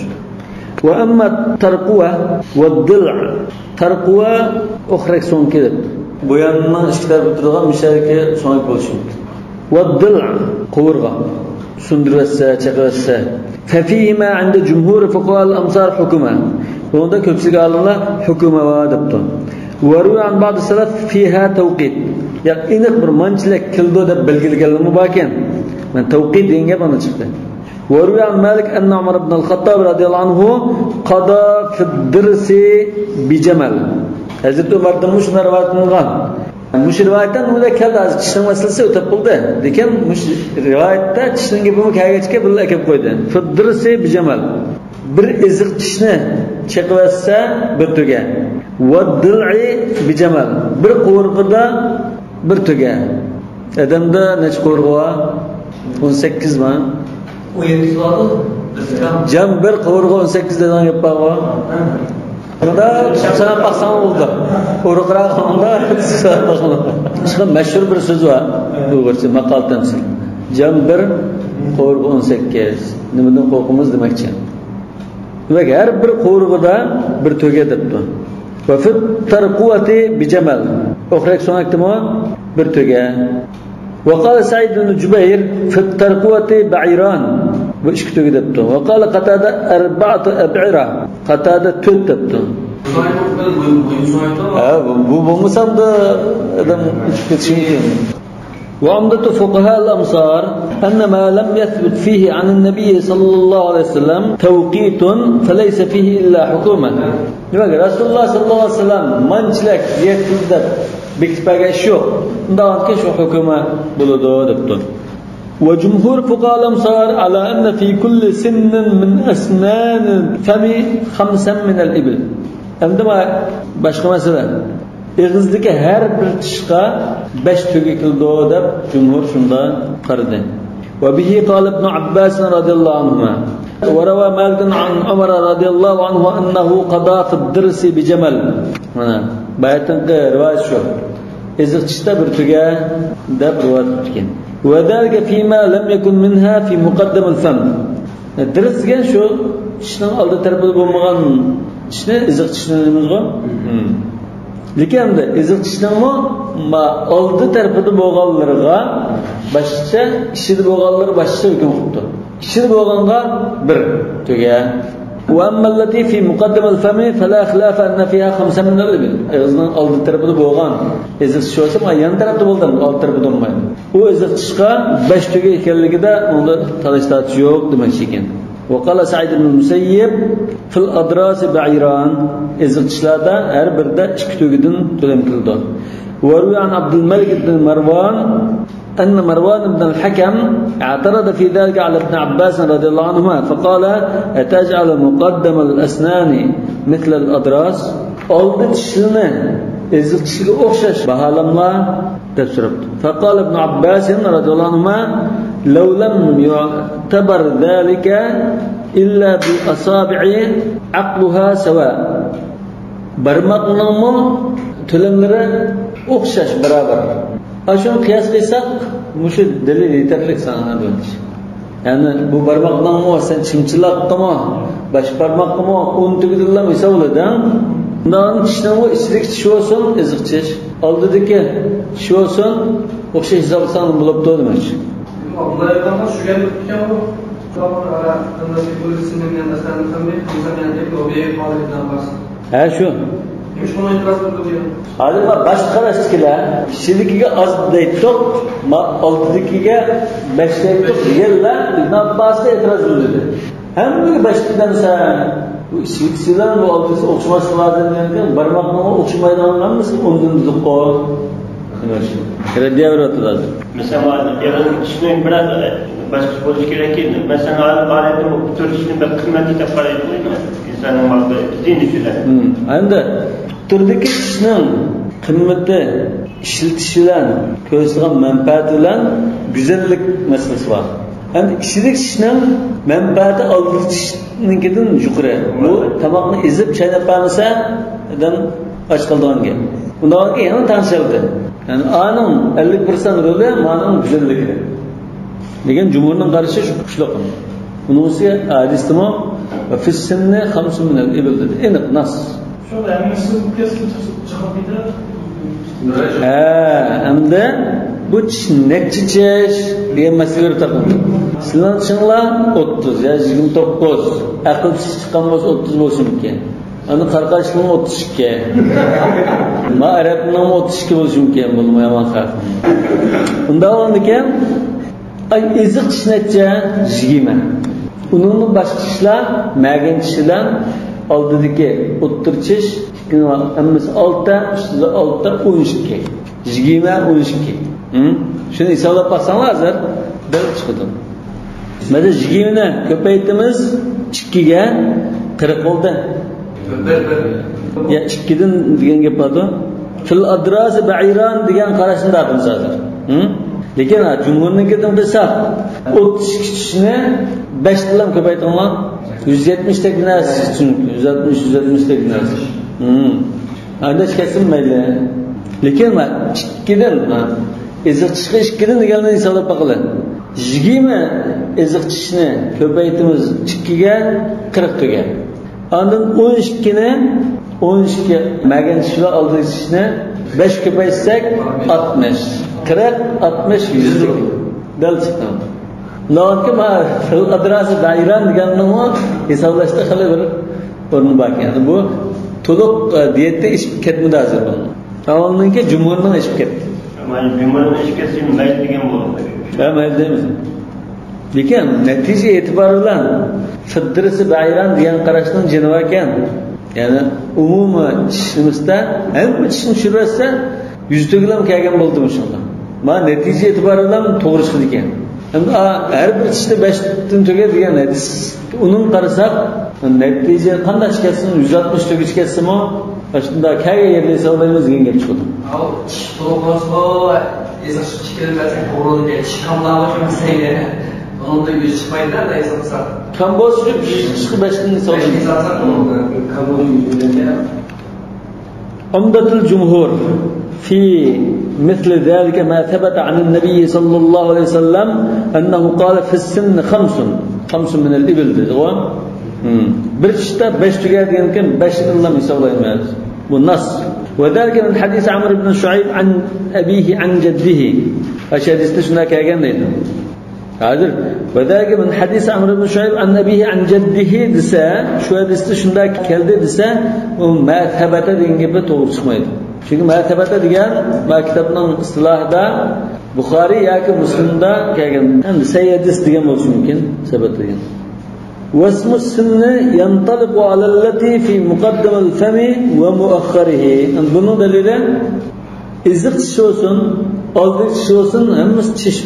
وأما الترقوة والضلع. ترقوة ئوخرەك سۆڭىكى دەپتۇ. بۇياننىڭ ئىچكى تەرىپىدە تۇرىدىغان مۇشۇ يەردىكى سۆڭەك بولۇشى مۇمكىن. والضلع، قوۋۇرغا. سۇندۇرۇۋەتسە، چېقىۋەتسە. ففيهما عند جمهور فقهاء الأمصار حكمة. بۇنىڭدا كۆپچىلىك ئالىملار ھۆكۈمى بار دەپتۇ. وروي عن بعض السلف فيها توقيت. يا ئېنىق بىر مانچىلىك كېلىدۇ دەپ بەلگىلىگەنلىرىمۇ باركەن. مانا تەۋقىت دېگەن گەپ ئاندىن چىقتى. وروي عن مالك أن عمر بن الخطاب رضي الله عنه قضى في الضرس بجمل. ھەزرىتى ئۆمەردىنمۇ شۇنداق رىۋايەت قىلىنغان. مۇشۇ رىۋايەتتە نېمىدە كەلدى؟ ھازىر چىشنىڭ مەسىلىسى ئۆتۈپ بولدى. لېكىن مۇشۇ رىۋايەتتە چىشنىڭ گېپىمۇ كەلگەچكە بىللە ئەكەپ قويدى. في الضرس بجمل. بىر ئېزىق چىشنى چېقىۋەتسە بىر تۆگە. والضلع بجمل. بىر قوۋۇرغىدا بىر تۆگە. ئادەمدە نەچچە قوۋۇرغا بار؟ ئون سەككىز بار. ئون يەتتە بار. جان بىر قوۋۇرغا ئون سەككىز دەيدىغان گەپ بارغۇ. بۇندا ساناپ باقساڭ بولىدۇ. ئورۇقراق قىلغاندا ساناپ باقساڭ. مەشھۇر بىر سۆز بار. ئۇيغۇرچە ماقال تەمسىل. جان بىر، قوۋۇرغا ئون سەككىز. نېمىدىن قورقىمىز دېمەكچى. دېمەك، ھەر بىر قوۋۇرغىدا بىر تۆگە دەپتۇ. وفي الترقوة بجمل. ئوخرەك سۆڭەكتىمۇ بىر تۆگە. وقال سعيد بن جبير في الترقوة بعيران. بۇ ئىككى تۆگە دەپتۇ. وقال قتادة أربعة أبعرة. قتادة تۆت دەپتۇ. ھە، بۇ، بۇ بولمىسامدا ئادەم ئۇچۇپ كېتىشى مۇمكىن. وعمدة فقهاء الأمصار أن ما لم يثبت فيه عن النبي صلى الله عليه وسلم توقيت فليس فيه إلا حكومة. دېمەك، رەسۇلۇللاھ سەللەللاھۇ ئەلەيھى ۋەسەللەم مانچىلىك يەتكۈزدى دەپ بېكىتىپ بەرگەن ئىش يوق. ئۇنداقكەن شۇ ھۆكۈمە بولىدۇ دەپتۇ. وجمهور فقهاء الأمصار على أن في كل سن من أسنان الفم خمسا من الإبل. ئەمدى ما-، باشقا مەسىلە. ئېغىزدىكى ھەر بىر چىشقا بەش تۆگە كېلىدۇ دەپ جۇمھۇر شۇنداق قارىدى. وبه قال ابن عباس رضي الله عنهما. وروى مالك عن عمر رضي الله عنه أنه قضى في الضرس بجمل. مانا، باياتىنقى رىۋايەت شۇ. ئېزىق چىشتا بىر تۆگە دەپ رىۋايەت قىلىپتىكەن. وذلك فيما لم يكن منها في مقدم الفم. دىرس دېگەن شۇ چىشنىڭ ئالدى تەرىپىدە بولمىغان چىشنى ئېزىق چىش دەيمىزغۇ. لېكىن ئەمدى ئېزىق چىشنىڭمۇ ما-، ئالدى تەرىپىدە بولغانلىرىغا باشقىچە، ئىچىدە بولغانلىرى باشقىچە ھۆكۈم قىلىپتۇ. ئىچىدە بولغانغا بىر تۆگە. وأما التي في مقدم الفم فلا خلاف أن فيها خمسا من الإبل. ئېغىزنىڭ ئالدى تەرىپىدە بولغان ئېزىق چىش بولسا، ما يان تەرەپتە بولىدۇ، ئالدى تەرەپتە بولمايدۇ. ئۇ ئېزىق چىشقا بەش تۆگە ئىكەنلىكىدە ئۇندا تالاش-تارتىش يوق دېمەكچى ئىكەن. وقال سعيد بن المسيب في الأضراس بعيران. ئېزىق چىشلاردا ھەر بىرىدە ئىككى تۆگىدىن تۆلەم كېلىدۇ. وروي عن عبد الملك بن مروان أن مروان بن الحكم اعترض في ذلك على ابن عباس رضي الله عنهما فقال: أتجعل مقدم الأسنان مثل الأضراس؟ ئالدى چىشلىرىنى ئېزىق چىشىگە ئوخشاش باھالاملا؟ دەپ سوراپتۇ. فقال ابن عباس رضي الله عنهما: لو لم يعتبر ذلك إلا بالأصابع عقلها سواء. بارماقنىڭمۇ تۆلەملىرى ئوخشاش، باراۋەر. ئاشۇنى قىياس قىلساق، مۇشۇ دەلىل يېتەرلىك ساڭا دېيىش. يەنى بۇ بارماقنىڭمۇ سەن چىمچىلاققىمۇ، باش بارماققىمۇ ئون تۆگىدىنلا ھېسابلىدىڭ. ئۇنداق چىشنىڭمۇ ئىچىدىكى چىش بولسۇن، ئېزىق چىش، ئالدىدىكى چىش بولسۇن، ئوخشاش ھېسابلىساڭ بولۇپتۇ دېمەكچى. ئابدۇللا ئايغانغا چۈشكەن ئىكەن بۇ. ھە، شۇ. ھازىر ما باشقا قاراشتىكىلەر ئىچىدىكىگە ئاز دەيتتۇق، ما ئالدىدىكىگە بەش دەيتتۇق دېگەنلەر ئىبن ئابباسقا ئېتىراز بىلدۈردى. ھەممىگە بەش دېگەنسەن، بۇ ئىچىدىكىسى بىلەن بۇ ئالدىدىكىسى ئوخشىماسلىقلاردىن دېگەن، بارماقنىڭ ئوخشىمايدىغان ھەممىسى ئوندىن دېدۇققۇ. رەددىيە بېرىۋاتىدۇ ھازىر. مەسىلەن، ئېغىزنىڭ چىشىنىڭ بىرەر باشقىچە بولۇشى كېرەككى. مەسىلەن، ئالىم ئالەمدە بۇ تۆت چىشنى بىر قىممەتلىك دەپ قارايدۇ، ئىنساننىڭ مالى زىيىنى ئۈچۈن. ھىم، ئەمدى تۈردىكى چىشنىڭ قىممىتى، ئىشلىتىش بىلەن كۆرسىتىدىغان مەنپەئەتى بىلەن گۈزەللىك مەسىلىسى بار. ئەمدى ئىچىدىكى چىشنىڭ مەنپەئەتى ئالدىدىكى چىشنىڭكىدىن يۇقىرى. بۇ تاماقنى ئېزىپ چايناپ بەرمىسە، ئادەم ئاچ قالىدىغان گەپ. ئۇنداق يەنە تەڭشەلدى. يەنى ئانىڭ ئەللىك پىرسەنت رولى مانىڭ گۈزەللىكى. لېكىن جۇمھۇرنىڭ قارىشى شۇ، شۇنداق. ئۇنىڭ ئۈستىگە ھەدىستىمۇ «وفي السن خمس من الإبل» دېدى. ئېنىق، ناس. شۇ ھەممىسى كەسكىن چىقىپ كېتىدۇ. ھە، ئەمدى بۇ چىش نەچچە چىش دېگەن مەسىلىگە تاقىلدى. سىلەرنىڭ چىشىڭلار ئوتتۇز يا يىگىرمە توققۇز. ئەقىل چىش چىققان بولسا ئوتتۇز بولۇشى مۇمكىن. ئەنە قاراقاشنىڭ ئوتتۇز ئىككى. ما ئەرەبنىڭ ئوتتۇز ئىككى بولۇشى مۇمكىن، بولمايدىغان خەقنىڭ. ئۇنداق بولغاندىكىن، ئاي، ئېزىق چىش نەچچە؟ يىگىرمە. ئۇنىڭدىن باشقا چىشلار، مەگەن چىش بىلەن ئالدىدىكى ئوتتۇرا چىش، ئىككىنىڭ ھەممىسى ئالتە، ئۈستىدە ئالتە، ئون ئىككى. يىگىرمە، ئون ئىككى. ھە؟ شۇنى ھېسابلاپ باقساڭلار ھازىر بىر چىقىدۇ. مەسىلەن، يىگىرمىنى كۆپەيتىمىز ئىككىگە، قىرىق بولدى. يا ئىككىدىن دېگەن گەپ باردا. فىل ئادراسى بەئىران دېگەن قاراشنى تارتىمىز ھازىر. ھە؟ لېكىن، ھە، جۇمھۇرنىڭكىدىن قىلساق، ئوتتۇز ئىككى چىشنى بەش بىلەن كۆپەيتىڭلار. يۈز يەتمىش تەك نەرسە، چۈنكى يۈز يەتمىش، يۈز يەتمىش تەك نەرسە. ھە. ئەندىشە كەتسىمۇ مەيلى. لېكىن مانا ئىككىدىن، مانا ئېزىق چىشقا ئىككىدىن دېگەننى ھېسابلاپ باقىلى. يىگىرمە ئېزىق چىشنى كۆپەيتىمىز ئىككىگە، قىرىق تۈگە. ئاندىن ئون ئىككىنى، ئون ئىككى مەگەن چىش بىلەن ئالدىدىكى چىشنى بەش كۆپەيتسەك، ئاتمىش. قىرىق، ئاتمىش، يۈز. دەل چىقتى. ناۋاكى ما فىل ئادراسى بەئىران دېگەننىڭمۇ ھېسابلاشتا خېلى بىر ئورنى باركەن. يەنى بۇ تولۇق، ئە، دىيەتتە ئېشىپ كەتمىدى ھازىر بۇنىڭ. ئاۋۋالنىڭكى جۇمھۇرنىڭ ئېشىپ كەتتى. ئەمما جۇمھۇرنىڭ ئېشىپ كەتسە مەيلى دېگەن بولدى. ھە، مەيلى دەيمىز. لېكىن نەتىجە ئېتىبارى بىلەن فىددىرىسى بەئىران دېگەن قاراشنىڭ جېنى باركەن. يەنى ئومۇمىي چىشلىمىسىدە ھەممە چىشنى چۈشۈرۈۋەتسە، يۈز تۈگىلەم كەلگەن بولدىمۇ شۇنداق. مانا نەتىجە ئېتىبارى بىلەن توغرا چىقىدىكەن. ئەمدى، ئا، ھەر بىر چىشتا بەشتىن تۈگە دېگەن ھەدىس. ئۇنىڭ قارىساق، نەتىجە قانداق چىقسۇن، يۈز ئاتمىش تۈگە چىقسىمۇ، شۇنداق كەلگەن يەردە ھېسابلايمىز دېگەن گەپ چىقىدۇ. ئاۋۇ چىش توغرا بولسا، ئېزىق چىقىپ كېلىپ بەرسەك توغرا بولىدىكەن. چىش كاملارغا كۆمسەيلى. ئۇنىڭدا يۈز چىقمايدۇ-دە، ھېسابلىساق. كام بولسا، يۈز چىقىپ بەشتىن ھېسابلايمىز. بەشتىن ھېسابلىساق توغرا. كام بولسا يۈز بىلەن. عمدة الجمهور في مثل ذلك ما ثبت عن النبي صلى الله عليه وسلم أنه قال في السن خمس، خمس من الإبل دېدىغۇ. بىر چىشتا بەش تۈگە دېگەنكەن، بەشتىن ھېسابلايمىز. بۇ ناس. وذلك من حديث عمرو بن شعيب عن أبيه عن جده. ئاشۇ ھەدىستە شۇنداق كەلگەن دەيدۇ. ھازىر، ۋەدەلىكە مىن ھەدىس ئەمر ئىبن شۇئەيب ئەن ئەبىھى ئەن جەددىھى دېسە، شۇ ھەدىستە شۇنداق كەلدى دېسە، ئۇ ما سەبەتە دېگەن گەپلەر توغرا چىقمايدۇ. چۈنكى ما سەبەتە دېگەن ما كىتابنىڭ ئىستىلاھىدا بۇخارىي ياكى مۇسلىمدا كەلگەن. ئەمدى سەھىھ ھەدىس دېگەن بولۇشى مۇمكىن، سەبەت دېگەن. واسم السن ينطبق على التي في مقدم الفم ومؤخره. بۇنىڭ دەلىلى ئېزىق چىش بولسۇن، ئالدىدىكى چىش بولسۇن، ھەممىسى چىش.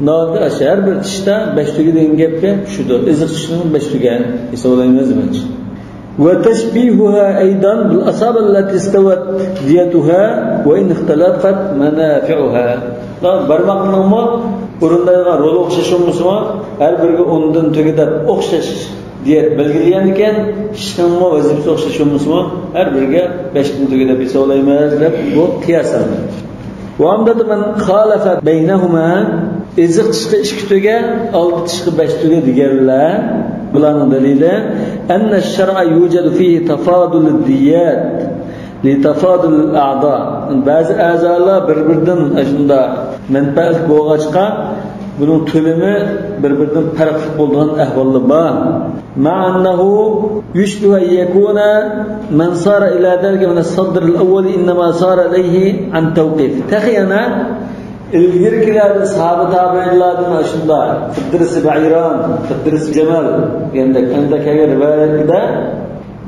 ناۋادا ئاشۇ ھەر بىر چىشتا بەش تۈگە دېگەن گەپكە چۈشىدۇ. ئېزىق چىشنىڭ بەش تۈگە ھېسابلايمىز دېمەكچى. وتشبيهها أيضا بالأصابع التي استوت ديتها وإن اختلفت منافعها. بارماقنىڭمۇ ئورۇندايدىغان رولى ئوخشاش بولمىسىمۇ، ھەر بىرىگە ئوندىن تۈگە دەپ ئوخشاش دىيەت بەلگىلىگەنىكەن، چىشنىڭمۇ ۋەزىپىسى ئوخشاش بولمىسىمۇ، ھەر بىرىگە بەشتىن تۈگە دەپ ھېسابلايمىز دەپ بۇ قىياسەن. وعمدة من خالف بينهما، ئېزىق چىشقا ئىككى تۈگە، ئالدى چىشقا بەش تۈگە دېگەنلەر، بۇلارنىڭ دەلىلى، أن الشرع يوجد فيه تفاضل الديات لتفاضل الأعضاء. بەزى ئەزالار بىر-بىرىدىن ئاشۇنداق مەنپەئەتلىك بولغاچقا، بۇنىڭ تۆلىمى بىر-بىرىدىن پەرقلىق بولىدىغان ئەھۋاللار بار. مع أنه يشبه أن يكون من صار إلى ذلك من الصدر الأول إنما صار إليه عن توقيف. تېخى يەنە ئىلگىرىكىلەردىن، ساھابە تابىئىنلاردىن ئاشۇنداق فىددىرىسى بەئىران، فىددىرىسى جەمەل دېگەندەك، ئەندە كەلگەن رىۋايەتلەردە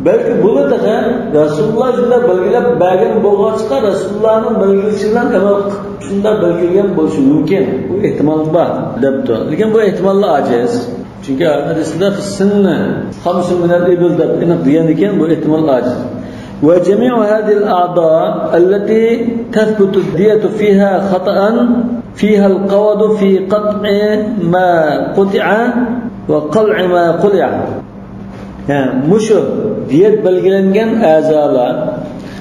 بەلكى بۇلار تېخى رەسۇلۇللا شۇنداق بەلگىلەپ بەرگەن بولغاچقا، رەسۇلۇللانىڭ بەلگىلىشى بىلەن ئەمەل قىلىپ شۇنداق بەلگىلىگەن بولۇشى مۇمكىن. بۇ ئېھتىمال بار، دەپتۇ. لېكىن بۇ ئېھتىماللار ئاجىز. چۈنكى ھەدىستە سىننى خەمسە مىنەل ئىبىل دەپ ئېنىق دېگەندىكىن، بۇ ئېھتىمال ئاجىز. وجميع هذه الأعضاء التي تثبت الدية فيها خطأ فيها القواعد في قطع ما قطع وقلع ما قلع. ھە، مۇشۇ دىيەت بەلگىلەنگەن ئەزالار،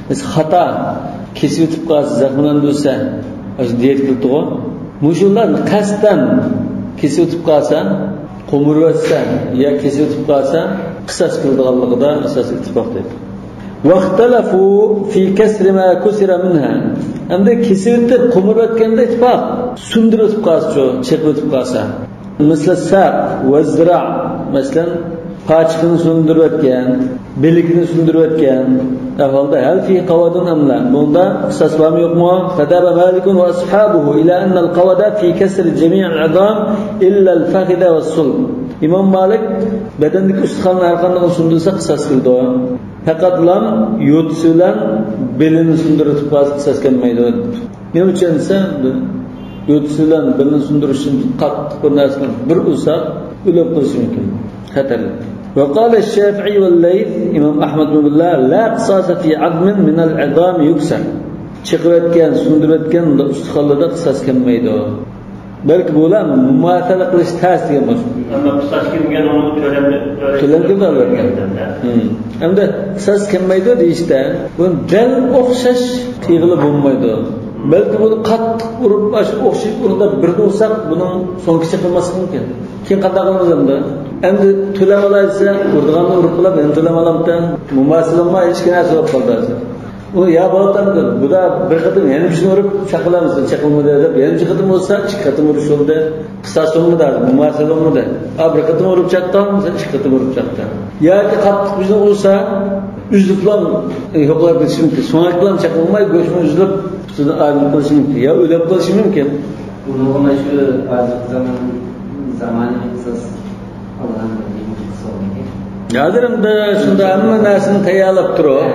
مىسال، خاتا كېسىۋېتىپ قالسا، زەخىملەندۈرسە، ئاشۇ دىيەت قىلىدىغۇ. مۇشۇلار قەستەن كېسىۋېتىپ قالسا، قومۇرۇۋەتسە يا كېسىۋېتىپ قالسا، قىساس قىلىدىغانلىقىدا ئاساسىي ئىتتىپاق دەيدۇ. واختلفوا في كسر ما كسر منها. ئەمدى كېسىۋېتىپ، قومۇرۇۋەتكەندە ئىتتىپاق، سۇندۇرۇۋېتىپ قالسىچۇ، چېقىۋېتىپ قالسا. مىسلى ساق ۋە زىرا، مەسىلەن، پاچىقىنى سۇندۇرۇۋەتكەن، بىلىكىنى سۇندۇرۇۋەتكەن ئەھۋالدا، هل فيه قواد أم لا؟ بۇندا قىساس بارمۇ يوقمۇ؟ فذهب مالك وأصحابه إلى أن القواد في كسر جميع العظام إلا الفخذ والصلب. ئىمام مالىك بەدەندىكى ئۇستىخاننى ھەر قاندىقىنى سۇندۇرسا قىساس كېلىدۇ. پەقەتلا يوتىسى بىلەن بېلىنى سۇندۇرۇپ قالسا قىساس كەلمەيدۇ. نېمە ئۈچۈن دېسە، يوتىسى بىلەن بېلىنى سۇندۇرۇشتىن قاتتىق بىر نەرسىنى بىر ئۇرسا ئۆلۈپ قېلىشى مۇمكىن. خەتەرلىك. وقال الشافعي والليث، ئىمام ئەھمەد بىلەن بىللە، لا قصاص في عظم من العظام يكسر. چېقىۋەتكەن، سۇندۇرۇۋەتكەن ئۇستىخانلىرىدا قىساس كەلمەيدۇ. بەلكى بۇلار مۇماسىلە قىلىش تەس دېگەن بولسۇن. ئەمما قىساس كەلگەن ئۇنى تۆلەم، تۆلەم كېلىدۇ، ئەلۋەتتە. ھىم. ئەمدى قىساس كەلمەيدۇ دېيىشتە، بۇنى دەل ئوخشاش قىلغىلى بولمايدۇ. بەلكى بۇنى قاتتىق ئۇرۇپ، ئاشۇ ئوخشاش ئورۇندا بىردىن ئۇرساق، بۇنىڭ سوڭكىسى چېقىلماسلىقى مۇمكىن. كېيىن قانداق قىلىمىز ئەمدى؟ تۆلەم ئالاي دېسە، ئۇرىدىغاننى ئۇرۇپ قىلىپ، يەنە تۆلەم ئالامتى؟ مۇماسىلە بولماي، ھېچ نەرسە بولۇپ قالدى ھازىر. ئۇ يا بولۇپتۇ، بۇدا بىر قېتىم يەنە شۇنى ئۇرۇپ چاقىلامسىز، چېقىلمىدى دەپ، يەنە ئىككى قېتىم ئۇرسا، ئىككى قېتىم ئۇرۇش بولدى. قىساس بولمىدى، مۇماسىلە بولمىدى. ئا، بىر قېتىم ئۇرۇپ چاققان، ئىككى قېتىم ئۇرۇپ چاقتى. ياكى قاتتىق بىزنى ئۇرسا، ئۈزۈلۈپلا يوقلاپ كېتىشى مۈمكىن. سۆڭەكلام چېقىلماي، گۆشمۇ ئۈزۈلۈپ، ئۈستىدىن ئايرىلىپ قېلىشى مۇمكىن. يا ئۆلۈپ قېلىشى مۇمكىن. بۇنىڭغا مانا شۇ ھازىرقى زامان، زامانىۋى قىساس ئالغان بىر سوئال. ھازىر ئەمدى شۇنداق ھەممە نەرسىنى تەييارلاپ تۇرۇپ،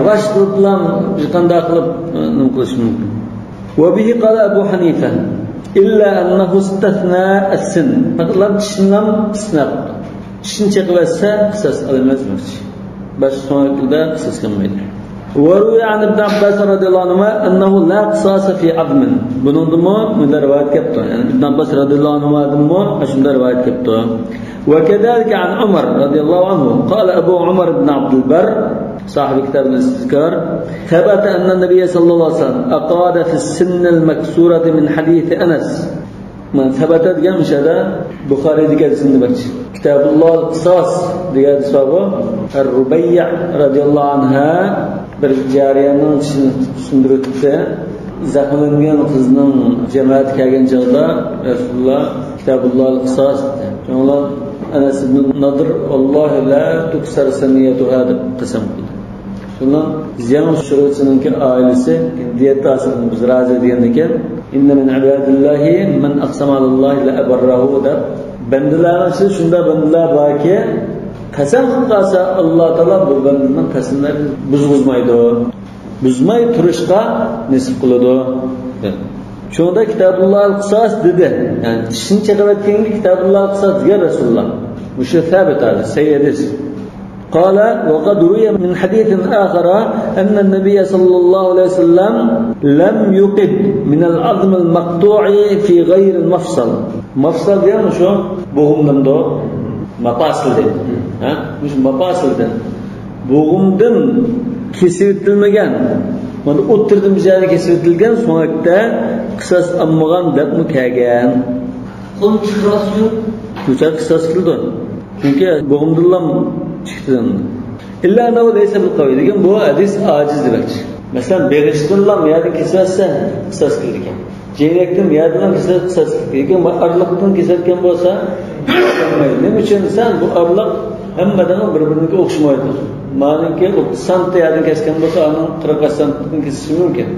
ۋاش قىلىپلا قانداق قىلىپ نېمە قىلىش مۇمكىن؟ وبه قال أبو حنيفة إلا أنه استثنى السن. پەقەتلا چىشنىلا ئىستىسنا قىلىپتۇ. چىشنى چېقىۋەتسە قىساس ئالىمىز دېمەكچى. باشقا سۆڭەكلەردە قىساس قىلمايدۇ. وروي عن ابن عباس رضي الله عنهما أنه لا قصاص في عظم. بۇنىڭدىمۇ مۇنداق رىۋايەت كەپتۇ. يەنى ئىبن ئابباس رازىياللاھۇ ئەنھۇدىنمۇ شۇنداق رىۋايەت كەپتۇ. وكذلك عن عمر رضي الله عنه قال أبو عمر بن عبد البر صاحب كتاب الاستذكار ثبت أن النبي صلى الله عليه وسلم أقاد في السن المكسورة من حديث أنس. مانا سەبەتە دېگەن مۇشۇ يەردە بۇخارىيدىكى ھەدىسنى دېمەكچى. كىتابۇللاھىل قىساس دېگەن ھەدىس بارغۇ. رۇبەييە رازىياللاھۇ ئەنھا بىر جارىيەنىڭ چىشىنى سۇندۇرۇۋېتىپتۇ. زەخىملەنگەن قىزنىڭ جامائەت كەلگەن چاغدا رەسۇلۇللا كىتابۇللاھىل قىساس دېدى. شۇڭا ئەنەس ئىبن نادىر ۋاللاھى لا تۇكسار سانىيەتۇھا دەپ قەسەم قىلدى. شۇنىڭ زىيان ئۇچرىغۇچىنىڭكى ئائىلىسى دىيەت ھاسىل بىز رازى دېگەندىكىن، ئىننە مىن ئىبادىللاھى مەن ئەقسەمە ئالاللاھى لا ئەبەررەھۇ دەپ، بەندىلەرنىڭ ئىچىدە شۇنداق بەندىلەر باركى، قەسەم قىلىپ قالسا، ئاللا تائالا بۇ بەندىنىڭ قەسەملىرىنى بۇزغۇزمايدۇ. بۇزماي تۇرۇشقا نېسىپ قىلىدۇ. شۇنىڭدا كىتابۇللاھىل قىساس دېدى. يەنى چىشنى چېقىۋەتكەنگە كىتابۇللاھىل قىساس دېگەن رەسۇلۇللا. مۇشۇ سابىت ھەدىس، سەھىھ ھەدىس. قال وقد روي من حديث آخر أن النبي صلى الله عليه وسلم لم يقد من العظم المقطوع في غير المفصل. مەفسەل دېگەن مۇشۇ بوغۇمدىن، ماپاسىلدىن. ھە؟ مۇشۇ ماپاسىلدىن. بوغۇمدىن كېسىۋېتىلمىگەن، مانا ئوتتۇرىدىن بىر جايدا كېسىۋېتىلگەن سۆڭەكتە قىساس ئالمىغان دەپمۇ كەلگەن. قول چىقىراسىز. بۇ چاغ قىساس قىلىدۇ. چۈنكى بوغۇمدىنلا چىقتى. إلا أنه ليس بالقوي. لېكىن بۇ ھەدىس ئاجىز دېمەكچى. مەسىلەن، بېغىشتىنلا يەردىن كېسىۋەتسە قىساس قىلىدىكەن. جىينەكتىن يەردىن كېسىۋەتسە قىساس قىلىدىكەن. لېكىن بۇ ئارىلىقتىن كېسىۋەتكەن بولسا قىساس قىلمايدۇ. نېمە ئۈچۈن دېسە، بۇ ئارىلىق ھەممە ئادەمنىڭ بىر-بىرىنىڭكى ئوخشىمايدۇ. مانىڭكى ئوتتۇز سانتى يەردىن كەسكەن بولسا، ئانىڭ قىرىق بەش سانتىدىن كېسىشى مۇمكىن.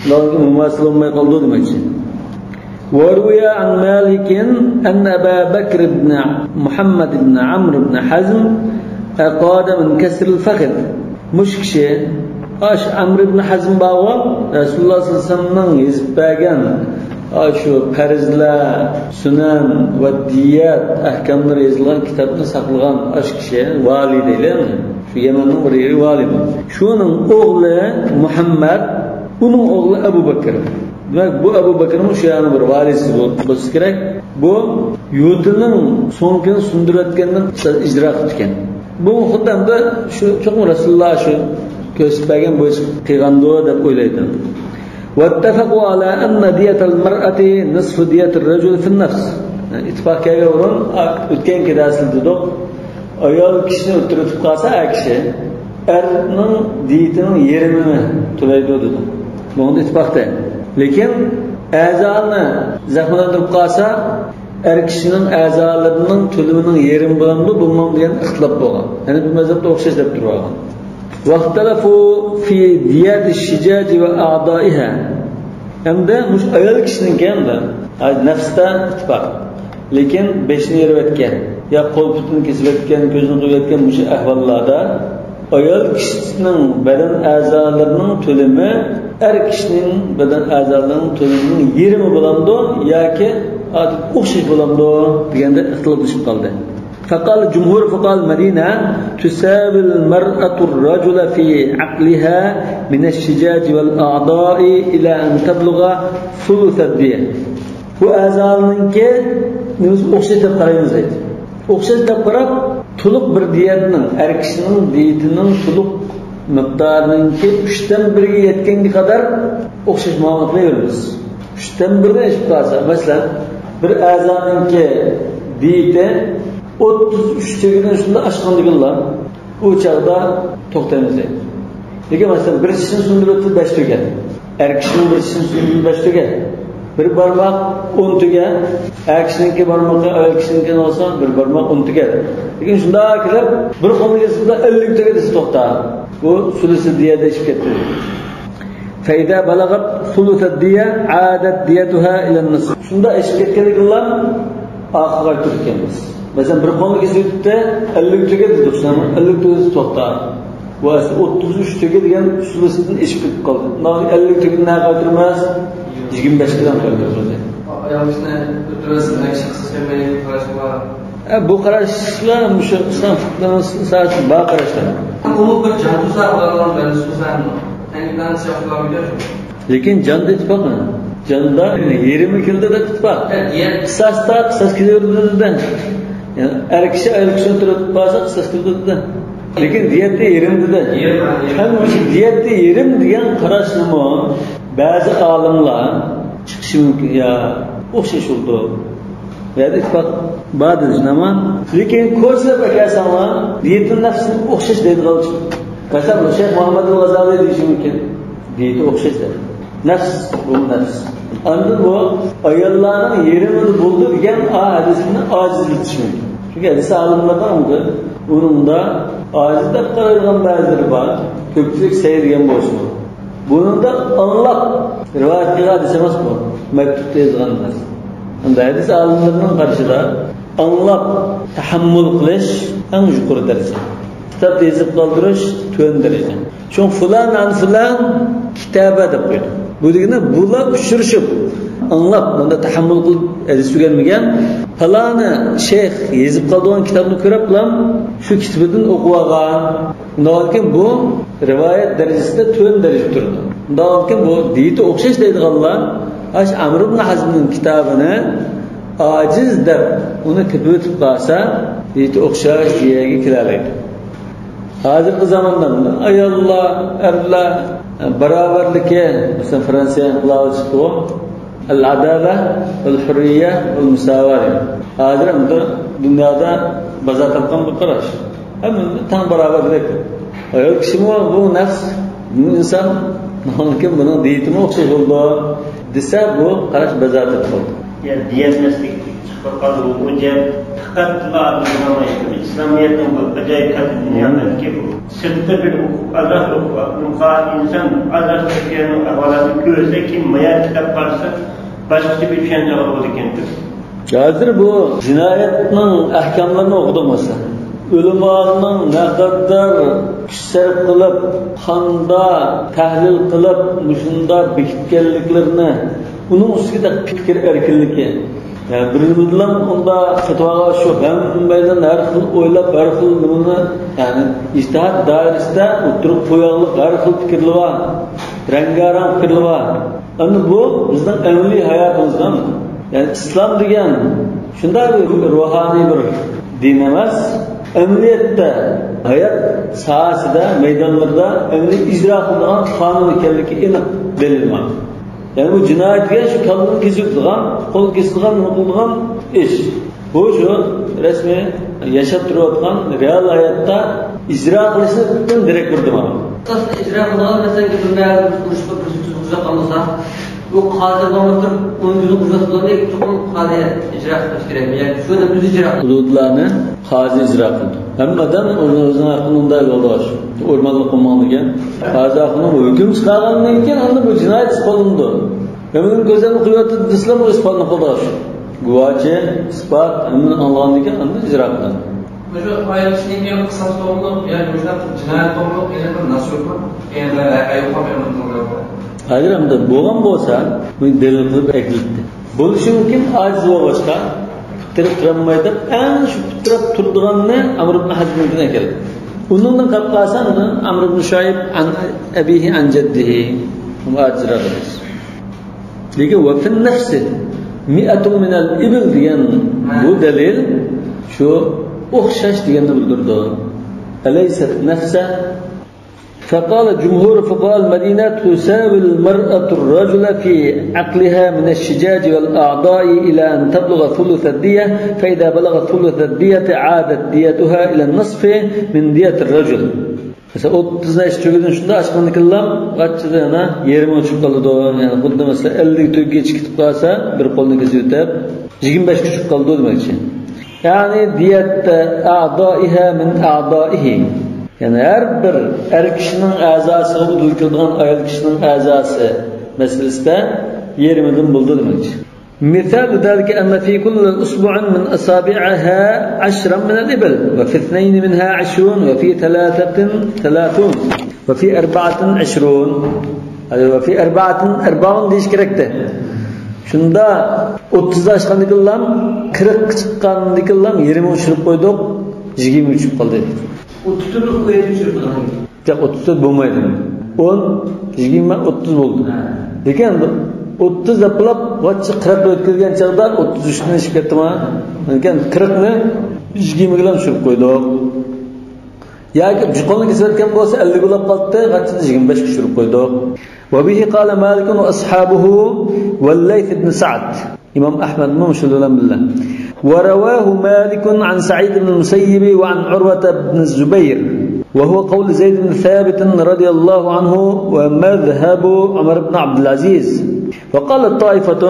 بۇلارنىڭكى مۇماسىلە بولماي قالىدۇ دېمەكچى. وروي عن مالك أن أبا بكر بن محمد بن عمرو بن حزم أقاد من كسر الفخذ. مۇشۇ كىشى، ئاشۇ ئەمر ئىبن ھەزم بارغۇ، رەسۇلۇللا سەللەللاھۇ ئەلەيھى ۋەسەللەمنىڭ يېزىپ بەرگەن ئاشۇ پەرزلەر، سۇنەن ۋە دىيەت ئەھكاملىرى يېزىلغان كىتابنى ساقلىغان ئاشۇ كىشى، ۋالىي دەيلى، شۇ يەمەننىڭ بىر يېرى ۋالىي. شۇنىڭ ئوغلى مۇھەممەد، ئۇنىڭ ئوغلى ئەبۇ بەكرى. دېمەك، بۇ ئەبۇ بەكرىمۇ شۇ يەرنىڭ بىر ۋالىيسى بولسا كېرەك. بۇ يوتىنىڭ سۆڭىكىنى سۇندۇرۇۋەتكەندىن ئىجرا قىپتىكەن. بۇ خۇددى ئەمدى شۇ چوقۇم رەسۇلۇللا شۇ كۆرسىتىپ بەرگەن بويىچە قىلغاندۇ دەپ ئويلايدۇ. واتفقوا على أن دية المرأة نصف دية الرجل في النفس. ئىتتىپاق كەلگەن ئورۇن، ئۆتكەنكى دەرسلەردە دېدۇق. ئايال كىشىنى ئۆلتۈرۈپ قالسا، ئەر كىشى ئەرنىڭ دىيىتىنىڭ يېرىمىنى تۆلەيدۇ دېدۇق. بۇنىڭدا ئىتتىپاق دەيدۇ. لېكىن ئەزانى زەخىملەندۈرۈپ قالسا، ئەر كىشىنىڭ ئەزالىرىنىڭ تۆلىمىنىڭ يېرىمى بولامدۇ، بولمامدۇ دېگەن ئىختىلاپ بولغان. ھەنەفىي مەزھەپتە ئوخشاش دەپ تۇرۇۋالغان. واختلفوا في دية الشجاج وأعضائها. ھەمدە مۇشۇ ئايال كىشىنىڭكى ھەمدە، ھە، نەفستە ئىتتىپاق. لېكىن بېشىنى يېرىۋەتكەن يا قول پۇتىنى كېسىۋەتكەن، كۆزىنى قويۇۋەتكەن مۇشۇ ئەھۋاللاردا ئايال كىشىنىڭ بەدەن ئەزالىرىنىڭ تۆلىمى ئەر كىشىنىڭ بەدەن ئەزالىرىنىڭ تۆلىمىنىڭ يېرىمى بولامدۇ ياكى ئوخشاش بولامدۇ دېگەندە ئىختىلاپلىشىپ قالدى. فقال الجمهور فقهاء المدينة: تساوي المرأة الرجل في عقلها من الشجاج والأعضاء إلى أن تبلغ ثلث الدية. بۇ ئەزانىڭكى نېمىسى ئوخشاش دەپ قارايمىز دەيدۇ. ئوخشاش دەپ قاراپ، تولۇق بىر دىيەتنىڭ، ئەر كىشىنىڭ دىيىتىنىڭ تولۇق مىقدارىنىڭكى ئۈچتىن بىرىگە يەتكەنگە قەدەر ئوخشاش مۇئامىلە قىلىۋېرىمىز. ئۈچتىن بىرىدىن ئېشىپ قالسا، مەسىلەن، بىر ئەزانىڭكى دىيىتى ئوتتۇز ئۈچ تۆگىدىن شۇنداق ئاشقان دېگىنلا، ئۇ چاغدا توختايمىز دەيدۇ. لېكىن، مەسىلەن، بىر چىشىنى سۇندۇرۇۋېتىپ بەش تۆگە. ئەر كىشىنىڭ بىر چىشىنى سۇندۇرۇپ بەش تۆگە. بىر بارماق ئون تۆگە. ئەر كىشىنىڭكى بارمىقى ئايال كىشىنىڭكىدىن بولسا، بىر بارماق ئون تۆگە. لېكىن شۇنداق كېلىپ، بىر قولنى كېسىپ ئەللىك تۆگە دېسە توختايدۇ. بۇ سۇلۇسى دىيەدە ئېشىپ كەتتى. فإذا بلغت ثلث الدية عادت ديتها إلى النصف. شۇنداق ئېشىپ كەتكەندىكىنلا ئاخىرغا قايتۇرۇپ كەلمىز. مەسىلەن، بىر قولنى كېسىۋېتىپتۇ، ئەللىك تۆگە دېدۇق، شۇنداقمۇ؟ ئەللىك تۆگە توختايدۇ. ۋە ئوتتۇز ئۈچ تۆگە دېگەن سۇلۇسىدىن ئېشىپ كېتىپ قالدى. ئۇنداق ئەللىك تۆگىنى نەگە قايتۇرىمىز؟ يىگىرمە بەش تۆگىنى قايتۇرىمىز. ئايال كىشىنى ئۆلتۈرۈۋەتسە، ئەر كىشى قىساس بەرمەيدۇ دەپ قاراش بار. ئە، بۇ قاراشلار مۇشۇ ئىسلام فىقھىنىڭ ساھەسىدە بار قاراشلار. ئۇمۇ بىر جان تۇتسا، ئۇلارنىڭ بەندىسى بولسا، ھەم تەڭ بەندىسى ياخشى بولامدۇ؟ لېكىن جاندا ئىتتىپاق. جاندا يېرىمى كېلىدۇ دەپ ئىتتىپاق. ھە، دىيەت. قىساستا قىساس كېلىۋېرىدۇ دېدى. يەنى ئەر كىشى ئايال كىشىنى ئۆلتۈرۈپ قالسا، قىساس كېلىدۇ دېدى. لېكىن دىيەتتە يېرىم دېدى. يېرىم، ھە، يېرىم. ھەم مۇشۇ دىيەتتە يېرىم دېگەن قاراشنىمۇ بەزى ئالىملار چىقىشى مۇمكىن، يا ئوخشاش بولىدۇ. بۇ يەردە ئىتتىپاق بار دېدى، شۇنداقمۇ؟ لېكىن كوچىلاپ ئەكەلسەڭلار، دىيەتۇن نەفسى ئوخشاش دەيدىغان چىقىدۇ. مەسىلەن، شەيخ مۇھەممەد ئەل غازالى دېيىشى مۇمكىن. دىيەتى ئوخشاش دەپ. نەفس، بۇ نەفس. ئاندىن بۇ ئاياللارنىڭ يېرىمىدا بولىدۇ دېگەن ئا ھەدىسنى ئاجىزلىتىش مۇمكىن. چۈنكى ھەدىس ئالىملىرىنىڭ ئۇنىڭدا ئاجىز دەپ قارايدىغان بەزىلىرى بار. كۆپچىلىك سەھىھ دېگەن بولسىمۇ. بۇنىڭدا ئاڭلاپ رىۋايەت قىلغان ھەدىس ئەمەس بۇ. مەكتۇپتا يازغان ئەمەس. ئەمدى ھەدىس ئالىملىرىنىڭ قارىشىدا ئاڭلاپ تەھەممۇل قىلىش ئەڭ يۇقىرى دەرىجە. كىتابتا يېزىپ قالدۇرۇش تۆۋەن دەرىجە. شۇڭا فۇلان ئان فۇلان كىتابە دەپ قويدۇم. بۇ دېگىنى بۇلار ئۇچرىشىپ، ئاڭلاپ، بۇندا تەھەممۇل قىلىپ ھەدىس ئۆگەنمىگەن، پالانى شەيخ يېزىپ قالدۇرغان كىتابنى كۆرۈپلا شۇ كىتابىدىن ئوقۇۋالغان. شۇنداقكەن بۇ رىۋايەت دەرىجىسىدە تۆۋەن دەرىجىدە تۇرىدۇ. شۇنداقكەن بۇ دىيىتى ئوخشاش دەيدىغانلار ئاشۇ ئەمر ئىبن ھەزمنىڭ كىتابىنى ئاجىز دەپ ئۇنى تېپىۋېتىپ قالسا، دىيىتى ئوخشاش دېگەن يەرگە كېلەلەيدۇ. ھازىرقى زاماندا ئاياللار، ئەرلەر باراۋەرلىكى، مەسىلەن، فرانسىيە ئىنقىلابى چىقتىغۇ، ئەل ئادالە، ئەل ھۇررىيە، ئەل مۇساۋا دېگەن. ھازىر ئەمدى دۇنيادا بازار تاپقان بىر قاراش. ھەممىمىز تەڭ باراۋەرلىك. ئايال كىشىمۇ بۇ نەفس، بۇ ئىنسان، نېمىكىن بۇنىڭ دىيىتىمۇ ئوخشاش بولىدۇ دېسە، بۇ قاراش بازار تاپقان. يا دىيەتمەسلىك چىقىپ قالدى، بۇ جەھەت پەقەتلا ئادەم ئىسلامىيەتنىڭ بۇ ئاجايىپ كاتتا دۇنيا ئەمەسكى بۇ. سىرتتا بىر ئوقۇپ، ئازراق ئوقۇپ، ئاقلىنى قارىغان ئىنسان ئازراق تۈركىيەنىڭ ئەھۋالاتىنى كۆرسە، كېيىن مايا كىتاب قارىسا، باشقىچە بىر چۈشەنچە ئالغىلى بولىدىكەن. ھازىر بۇ جىنايەتنىڭ ئەھكاملىرىنى ئوقۇدۇق مەسىلەن. ئۆلىمانىڭ نەقەدەر كۈچ سەرپ قىلىپ، قاندا تەھلىل قىلىپ، مۇشۇنداق بېكىتكەنلىكلىرىنى، ئۇنىڭ ئۈستىگە پىكىر ئەركىنلىكى. يەنى بىر نېمىدىلا ئۇندا پەتىۋاغا شۇ ھەممەيلەن ھەر خىل ئويلاپ، ھەر خىل نېمىنى، يەنى ئىجتىھات دائىرىسىدە ئوتتۇرىغا قويغانلىق ھەر خىل پىكىرلىرى بار، رەڭگارەڭ پىكىرلىرى بار. ئەمدى بۇ بىزنىڭ ئەمەلىي ھاياتىمىزدا، يەنى ئىسلام دېگەن شۇنداق بىر روھانىي بىر دىن ئەمەس، ئەمەلىيەتتە ھايات ساھەسىدە، مەيدانلىرىدا ئەمەلىي ئىجرا قىلىدىغان قانۇن ئىكەنلىكى ئېنىق دەلىل بار. يەنى بۇ جىنايەت دېگەن شۇ كاللىنى كېسىۋېتىدىغان، قول كېسىدىغان، نېمە قىلىدىغان ئىش. بۇ شۇ رەسمىي ياشاپ تۇرۇۋاتقان رېئال ھاياتتا ئىجرا قىلىشىدىن دېرەك بېرىدۇ ماڭا. ئىجرا قىلىدىغان، مەسىلەن، بىر مەھەلدە بىر ئۇرۇشقا بىر ئۇرۇشقا قالمىسا، بۇ قازى بولماي تۇرۇپ، ئۇنى ئىجرا قىلىش كېرەكمۇ ياكى شۇنى ئۆزى ئىجرا قىلىدۇ؟ ھەممە ئادەم ئۆزىنىڭ ھەققىنى ئۇنداق يولدا ئورمانلىق قىلماڭ دېگەن. قازى ئاخۇنۇم ھۆكۈم چىقارغاندىن كېيىن ئاندىن بۇ جىنايەت ئىسپاتلىنىدۇ. ھەممىنىڭ كۆزلىرىنى قويۇۋاتىدۇ دېسىلا، بۇ ئىسپاتلىنىپ قالىدۇ. گۇۋاھچى، ئىسپات، ھەممىنى ئاڭلىغاندىن كېيىن ئاندىن ئىجرا قىلىدۇ. مۇشۇ ئايەت ئىچىدىكى قىساس توغرۇلۇق، يەنى مۇشۇنداق جىنايەت توغرۇلۇق يەنە بىر نەس يوقمۇ؟ يەنى بىر ھەققى يوقمۇ؟ ھازىر ئەمدى بولغان بولسا، بۇنى دەلىل قىلىپ ئەكېلىپتۇ. بولۇشى مۇمكىن، ئاجىز بولغاچقا، پۇت تىرەپ تۇرالماي دەپ، ئەڭ شۇ پۇت تىرەپ تۇرىدىغاننى ئەمر ئىبن ھەزمنىڭكىنى ئەكەلدى. ئۇنىڭدىن قېلىپ قالسا، ئەمر ئىبن شۇئەيب ئەن ئەبىھى ئەن جەددىھى. ئۇمۇ ئاجىزراق ئەمەس. لېكىن ۋە فىن نەفسى مىئەتۇن مىنەل ئىبىل دېگەن بۇ دەلىل شۇ ئوخشاش دېگەننى بىلدۈرىدۇ. ئەلەيسەت نەفسە؟ فقال جمهور فقهاء المدينة تساوي المرأة الرجل في عقلها من الشجاج والأعضاء إلى أن تبلغ ثلث الدية، فإذا بلغت ثلث الدية عادت ديتها إلى النصف من دية الرجل. مەسىلەن، ئوتتۇز نەچچە تۆگىدىن شۇنداق ئاچقاندىكىنلا غاچچىدا يەنە يېرىمىگە چۈشۈپ قالىدۇ. يەنى خۇددى مەسىلەن، ئەللىك تۆگىگە چىقىپ قالسا، بىر قولنى كېسىۋېتىپ، يىگىرمە بەشكە چۈشۈپ قالىدۇ دېمەكچى. يەنى دىيەتتە ئەئدائىھا مىن ئەئدائىھى. يەنى ھەر بىر ئەر كىشىنىڭ ئەزاسىغا دۇچ كېلىدىغان ئايال كىشىنىڭ ئەزاسى مەسىلىسىدە يېرىمىدىن بولىدۇ دېمەكچى. مثال ذلك أن في كل أصبع من أصابعها عشرا من الإبل، وفي اثنين منها عشرون، وفي ثلاثة ثلاثون، وفي أربعة عشرون. ھە، وفي أربعة أربعون دېيىش كېرەكتى. شۇندا ئوتتۇز ئاشقاندىكىنلام، قىرىق چىققاندىكىنلام يېرىمىگە چۈشۈرۈپ قويدۇق، يىگىرمىگە چۈشۈپ قالدى. ئۇ تۈتۈنلۈك ئۇ يەردە چۈشۈرۈپ قويدۇق. ياق، ئوتتۇز تۆت بولمايدۇ. ئون، يىگىرمە، ئوتتۇز بولدى. ھە. لېكىن ئوتتۇز دەپ بولۇپ، غاچچا قىرىققا ئۆتكۈزگەن چاغدا ئوتتۇز ئۈچتىن ئېشىپ كەتتىما؟ لېكىن قىرىقنى يىگىرمە بىلەن چۈشۈرۈپ قويدۇق. ياكى جۇقۇننى كېسىۋەتكەن بولسا، ئەللىك بولاپ قالاتتى، غاچچىنى يىگىرمە بەشكە چۈشۈرۈپ قويدۇق. وبه قال مالك وأصحابه والليث بن سعد. ئىمام ئەھمەدمۇ مۇشۇلار بىلەن بىللە. ورواه مالك عن سعيد بن المسيب وعن عروة بن الزبير، وهو قول زيد بن ثابت رضي الله عنه ومذهب عمر بن عبد العزيز. وقالت طائفة: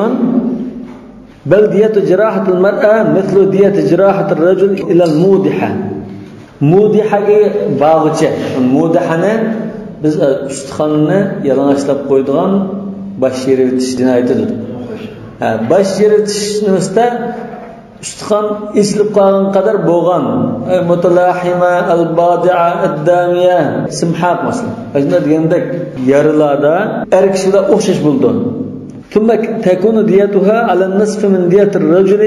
بل دية جراحة المرأة مثل دية جراحة الرجل إلى الموضحة. مۇدىھەگە بارغۇچە، مۇدىھەنى بىز، ئە، ئۇستىخاننى يالىڭاچلاپ قويىدىغان باش يېرىۋېتىش جىنايىتى دېدۇق. ھە، باش يېرىۋېتىش نېمىسىدە ئۇستىخان ئېچىلىپ قالغان قەدەر بولغان، ئە، مۇتلاھىمە، ئەل بادىئە، ئەددامىيە، سىمھاق مەسىلەن. ئەجنە دېگەندەك يارىلاردا ئەر كىشىلەر ئوخشاش بولىدۇ. ثم تكون ديتها على النصف من دية الرجل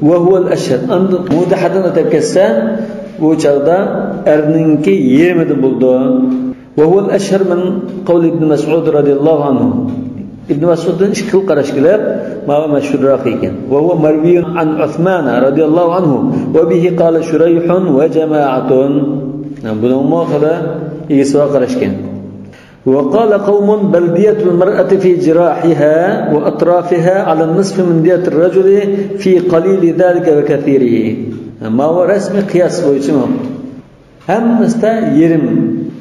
وهو الأشهر. ئاندىن مۇدىھەدىن ئۆتۈپ كەتسە، بۇ چاغدا ئەرنىڭكى يېرىمىدىن بولىدۇ. وهو الأشهر من قول ابن مسعود رضي الله عنه. ئىبن مەسئۇدتىن ئىككى خىل قاراش كېلىپ، ماۋۇ مەشھۇرراق ئىكەن. وهو مروي عن عثمان رضي الله عنه وبه قال شريح وجماعة. بۇنىڭمۇ خېلى ئىگىسى بار قاراش ئىكەن. وقال قوم بل دية المرأة في جراحها وأطرافها على النصف من دية الرجل في قليل ذلك وكثيره. ماۋۇ رەسمىي قىياس بويىچە ماڭىدۇ. ھەممىسىدە يېرىم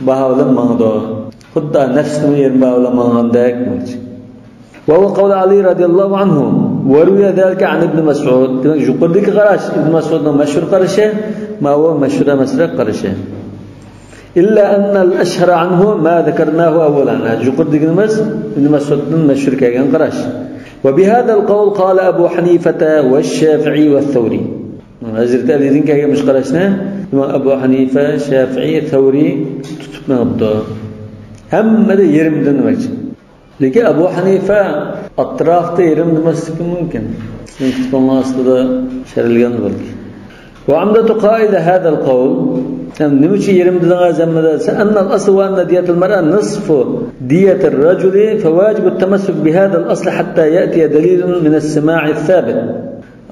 باھا بىلەن ماڭىدۇ. خۇددى نەپسىنىڭ يېرىم باھا بىلەن ماڭغاندەك. وهو قول علي رضي الله عنه وروي ذلك عن ابن مسعود. دېمەك، يۇقىرىدىكى قاراش ئىبن مەسئۇدنىڭ مەشھۇر قارىشى، ماۋۇ مەشھۇر ئەمەسرەك قارىشى. إلا أن الأشهر عنه ما ذكرناه أولا. يۇقىرى دېگىنىمىز ئىبن مەسئۇدتىن مەشھۇر كەلگەن قاراش. وبهذا القول قال أبو حنيفة والشافعي والثوري. ھەزرىتى ئەلىدىن كەلگەن مۇشۇ قاراشنى ئىمام ئەبۇ ھەنىفە، شافىئى، سەۋرى تۇتۇپ مېڭىپتۇ. ھەممىدە يېرىمدىن دېمەكچى. لېكىن ئەبۇ ھەنىفە ئەتراپتا يېرىم دېمەسلىكى مۇمكىن. سىزنىڭ كىتابىڭىز ئاستىدا شەرھلىگەن بەلكى. وعمدة قائل هذا القول، يەنى نېمە ئۈچۈن يېرىم دېدىڭىز ھەممىدە دېسە، أن الأصل وأن دية المرأة نصف دية الرجل، فواجب التمسك بهذا الأصل حتى يأتي دليل من السماع الثابت.